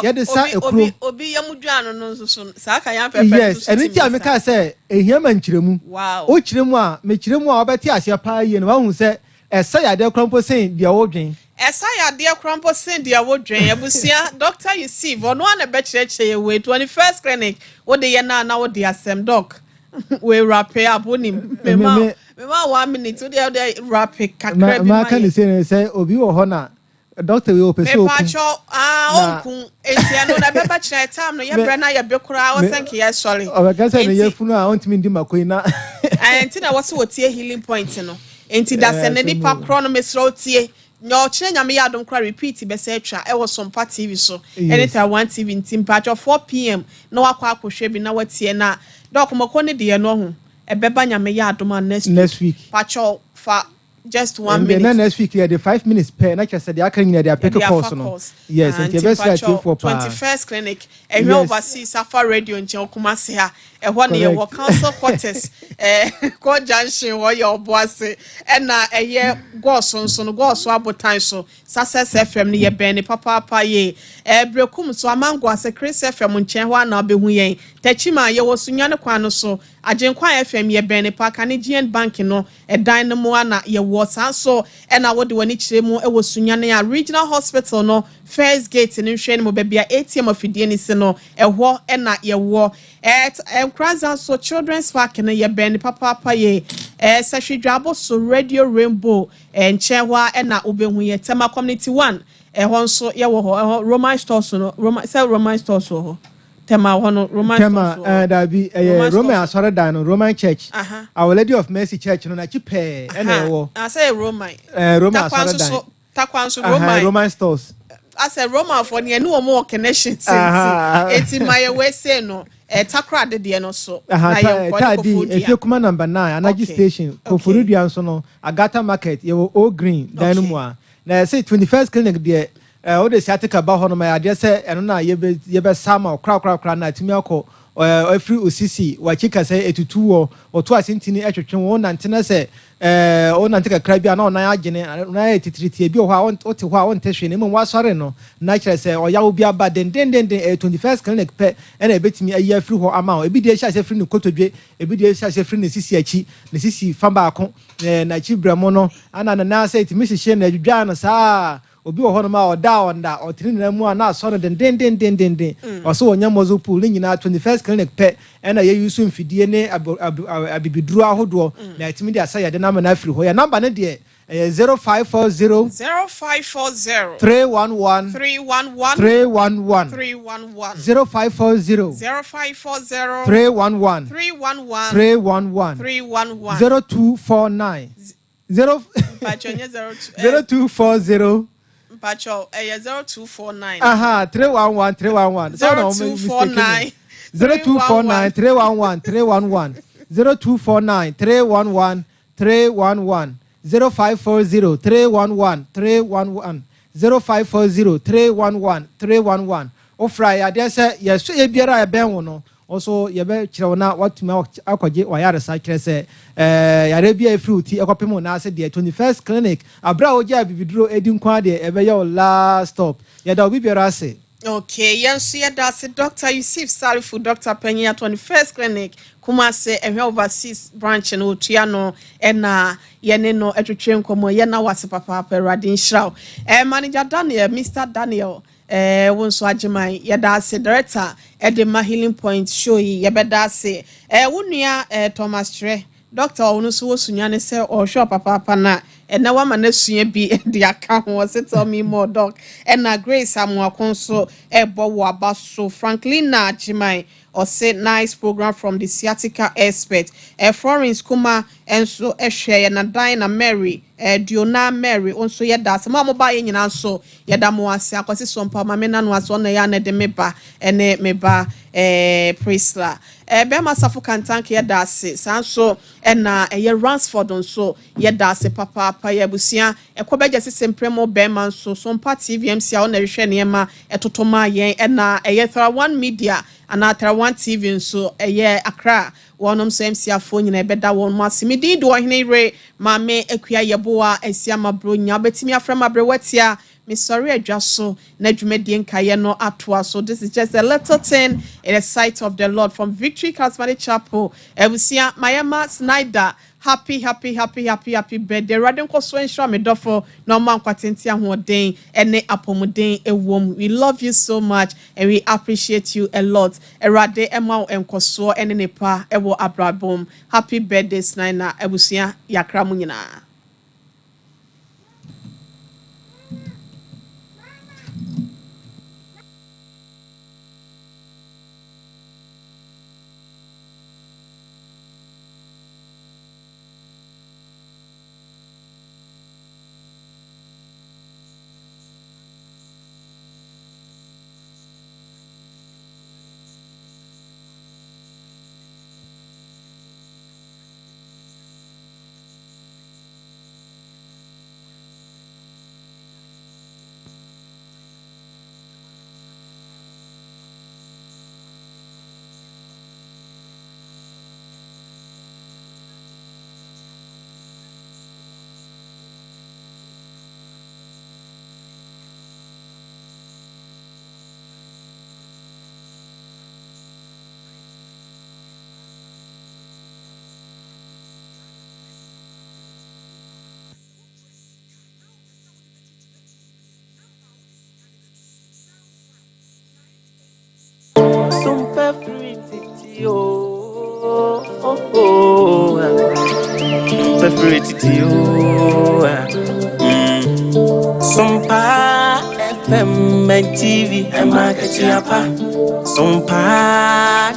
yɛde sa ekuro. Obi yam dwa no nso so saa cayenne pepper. Yes, ɛno ti a meka sɛ ehia ma nkyerɛmu. O kyerɛ mu a, mekyerɛ mu a, wɔbɛte aseɛ paa yie na wahu sɛ ɛsa yadeɛ koraa mpo sen deɛ wɔdwen. Ɛsa yadeɛ koraa mpo sen deɛ wodwen. Abusua, Dr Yusuf ɔno a na bɛkyerɛkyerɛ yɛ wei 21st Clinic wode yɛ no a na wode asɛm. Doc, wei wrap up, wonim mema 1 minute, wode wrap kakra bi ma yɛ. Maka ne sɛ sɛ obi wɔ hɔ na doctor wei ɔpɛ sɛ ɔkum. Mepatwɔ, ɔnkum, enti ɛno na ɛbɛba kyerɛ time no yɛbrɛ na yɛbe koraa wɔsɛ nka yɛsɔre. Ɔbɛka sɛ ne yɛfunu a ɔntumi ndi mako yi na. Nti na wɔsɛ wɔtie Healing Point no, nti da sɛ ne nipa korɔ no, mesrɛ wotie nya ɔkyerɛ. Nyame yɛ adom kora, repeat bɛsɛ atwa ɛwɔ Sompa TV so ɛne Taiwan TV, nti mpatwɔ 4 p.m. na wakɔ akɔhwɛ bi na watie. Na Doc, mɔkɔ ne deɛ no ho ɛbɛba Nyame yɛ adom a next week. Next week. Patwɔ, fa just 1 minute. Na next week yɛ de 5 minutes pɛ na kyerɛ sɛ deɛ aka nyina de apeke course no. Yes, nti ɛbɛsrɛ atiefoɔ paa. 21st Clinic, ɛhwɛ Overseas Safa Radio nkyɛn, Kumase ha, ɛhɔ ne yɛwɔ, Council Quarters, kɔ junction hɔ yɛ Ɔboase, ɛna ɛyɛ Gɔɔso nso no, Gɔɔso abotan so, Success FM no yɛ bɛn ne papaapa yie. Brekum so, Amango ase, Chris FM nkyɛn hɔ ana abɛhu yɛn. Tɛkyima yɛwɔ Sunyane kwan no so, Agyenkwa FM yɛ bɛn ne pa kane GN Bank no ɛdan no mu ana yɛwɔ. Saa nso ɛna wɔde wɔn ani kyerɛ mu ɛwɔ Sunyane a, Regional Hospital no first gate no nhwɛ no mu, baabi a ATM afidie no si no, ɛhɔ ɛna yɛwɔ. Nkoranza nso, Children's Park no yɛ bɛn ne papaapa yie. Sɛhwedwabo so, Radio Rainbow nkyɛn hɔ a ɛna wobɛhu yɛ. Tema Community 1, ɛhɔ nso yɛwɔ hɔ. Ɛhɔ Roman Stores no, Roman sɛ Roman Stores wɔ hɔ, Tema hɔ no, Roman Tema Stores wɔ hɔ. Dabi, ɛyɛ Roman Roman Stores. Asɔredan no, Roman Church, Our Lady of Mercy Church no n'akyi pɛɛ ɛna ɛwɔ. Asɛ yɛ Roman. Roman Takwa nso asɔredan. So Takwa nso Roman. Roman Stores. Asɛ Roman fo ne ɛne wɔn wɔ connection eti ma yɛ wɔ ese no Takora adedeɛ no so na yɛ nkɔ ne Taadi Koforidua. Efie Kuma number 9, Anaji Station. Koforidua nso no, Agata Market, yɛwɔ Old Green dan no mu a. Na yɛsɛ 21st Clinic deɛ, wode sciatica ba hɔ no ma yɛ adeɛ sɛ ɛno na yɛbɛsa ma wo korakorakora na atumi akɔ. Ɛfiri osisi wakyi kasa etutu wɔ wɔto ase ntini ɛtwetwe wɔn nante na sɛ wɔnante kakra bi a na ɔnan agyene, ɔnan ayɛ titiritie bi wɔ hɔ a wote hɔ a wɔnte hwee, na mmom wasɔre no na kyerɛ sɛ ɔyawo bi aba dendendenden. Ɛyɛ 21st Clinic pɛ ɛna ebetumi ayi afiri hɔ ama wo. Ebi deɛ ehyɛ ase firi ne kotodwe, ebi deɛ ehyɛ ase firi ne sisi akyi, ne sisi fa baako, n'akyi brɛmo no ana ne nan ase etumi hyehyɛ na edwidwa no saa. Obi wɔ hɔnom a ɔda a ɔnda ɔtene ne nan mu a na asɔ no dendendendenden, ɔso wɔnyɛ muscle pull ne nyinaa, 21st Clinic pɛ ɛna yɛyi so mfidie ne abibiduro ahodoɔ na ɛtumi de asa yɛde nama no afiri hɔ. Yɛ number no deɛ ɛyɛ 0540 0540 311 311 311. 311. 0540 0540 311 311 311. 311. 0249 0 Mpatwɔ, nye 02 0240. Mpatwɔ, ɛyɛ 0249. Aha, 311 311. 0249. 0249 311 311, 0249 311 311, 0540 311 311, 0540 311 311. Wofra yɛ adeɛ sɛ yɛso yɛ biara a ɛbɛn wo no ɔso yɛbɛkyerɛ wo na watumi akɔgye wayaresa, kyerɛ sɛ yare bi a ɛfiri wo ti ɛkɔpem wo naase deɛ, 21st Clinic, aberɛ a wogye abibiduro ɛdi nko a deɛ ɛbɛyɛ wo last stop. Yɛda obi biara ase. Okay, yɛn nso yɛda ase, Dr Yusuf Salifu, Dr panyin at 21st Clinic, Kumase, ɛhwɛ Overseas branch no otua no, ɛna yɛne no ɛtwetwe nkɔmmɔ. Yɛna wase papaapa, Awurade nhyira wo. Manager Daniel, Mr Daniel, wo nso agyeman, yɛda ase. Director ɛde ma Healing Point show yi, yɛbɛda ase. Wo nua Thomas Kyerɛ, doctor, ɔno nso wɔ Sunyane sɛ ɔhwɛ papaapa na Ɛnɛ wama no asua bi de aka ho. Ɔsɛ, "Tell me more, doc." Ɛna Grace Amoako nso ɛbɔ wɔ aba so. Franklin na Agyeman ɔsɛ, "Nice program from the sciatica expert." Florence Kuma nso ɛhwɛ yɛ. Nadan na Mary Diona Mary nso yɛ da ase. Mo a mo ba yɛ nyinaa nso, yɛda mo ase. Akɔsi so mpa maame nanu ase, ɔna yɛ ana de me ba ɛne me ba Priscilla bɛrima Safo Kantanke, yɛda ase. Saa nso ɛna ɛyɛ Ransford nso, yɛda ase papaapa. Yɛ abusua ɛkɔ bɛgye sisi mprɛmo bɛrima nso Sompa TVMC a ɔna ɛhwehwɛ nneɛma ɛtoto ma yɛn, ɛna ɛyɛ Thra One Media anaa Thra One TV nso, ɛyɛ Accra wɔnom nso MC afoɔ nyinaa, ɛbɛda wɔn mo ase. Medin de Ɔhene Yere Maame Akua Yɛboa Asi ama bro nya wobɛtumi afrɛ ma aberɛwatia. Mesɔre adwa so na dwumadie nkaeɛ no atoa so. This is just a little thing in the sight of the Lord from Victory Charismatic Chapel. Abusua, Mayama Snyder, happy, happy, happy, happy, happy birthday. Awurade nkɔ so nhyira me dɔfo na ɔma nkwatente, ahoɔden ne apɔmuden ɛwɔ. We love you so much and we appreciate you a lot. Awurade ɛma wo nkɔsoɔ ne nepa ɛwɔ abrabom. Happy birthday, Snyder. Abusua, yakra mu nyinaa. Sumpa free titi oh, ah. Free titi oh, ah. Sompa FM and TV, Emma Katiapa. Sompa.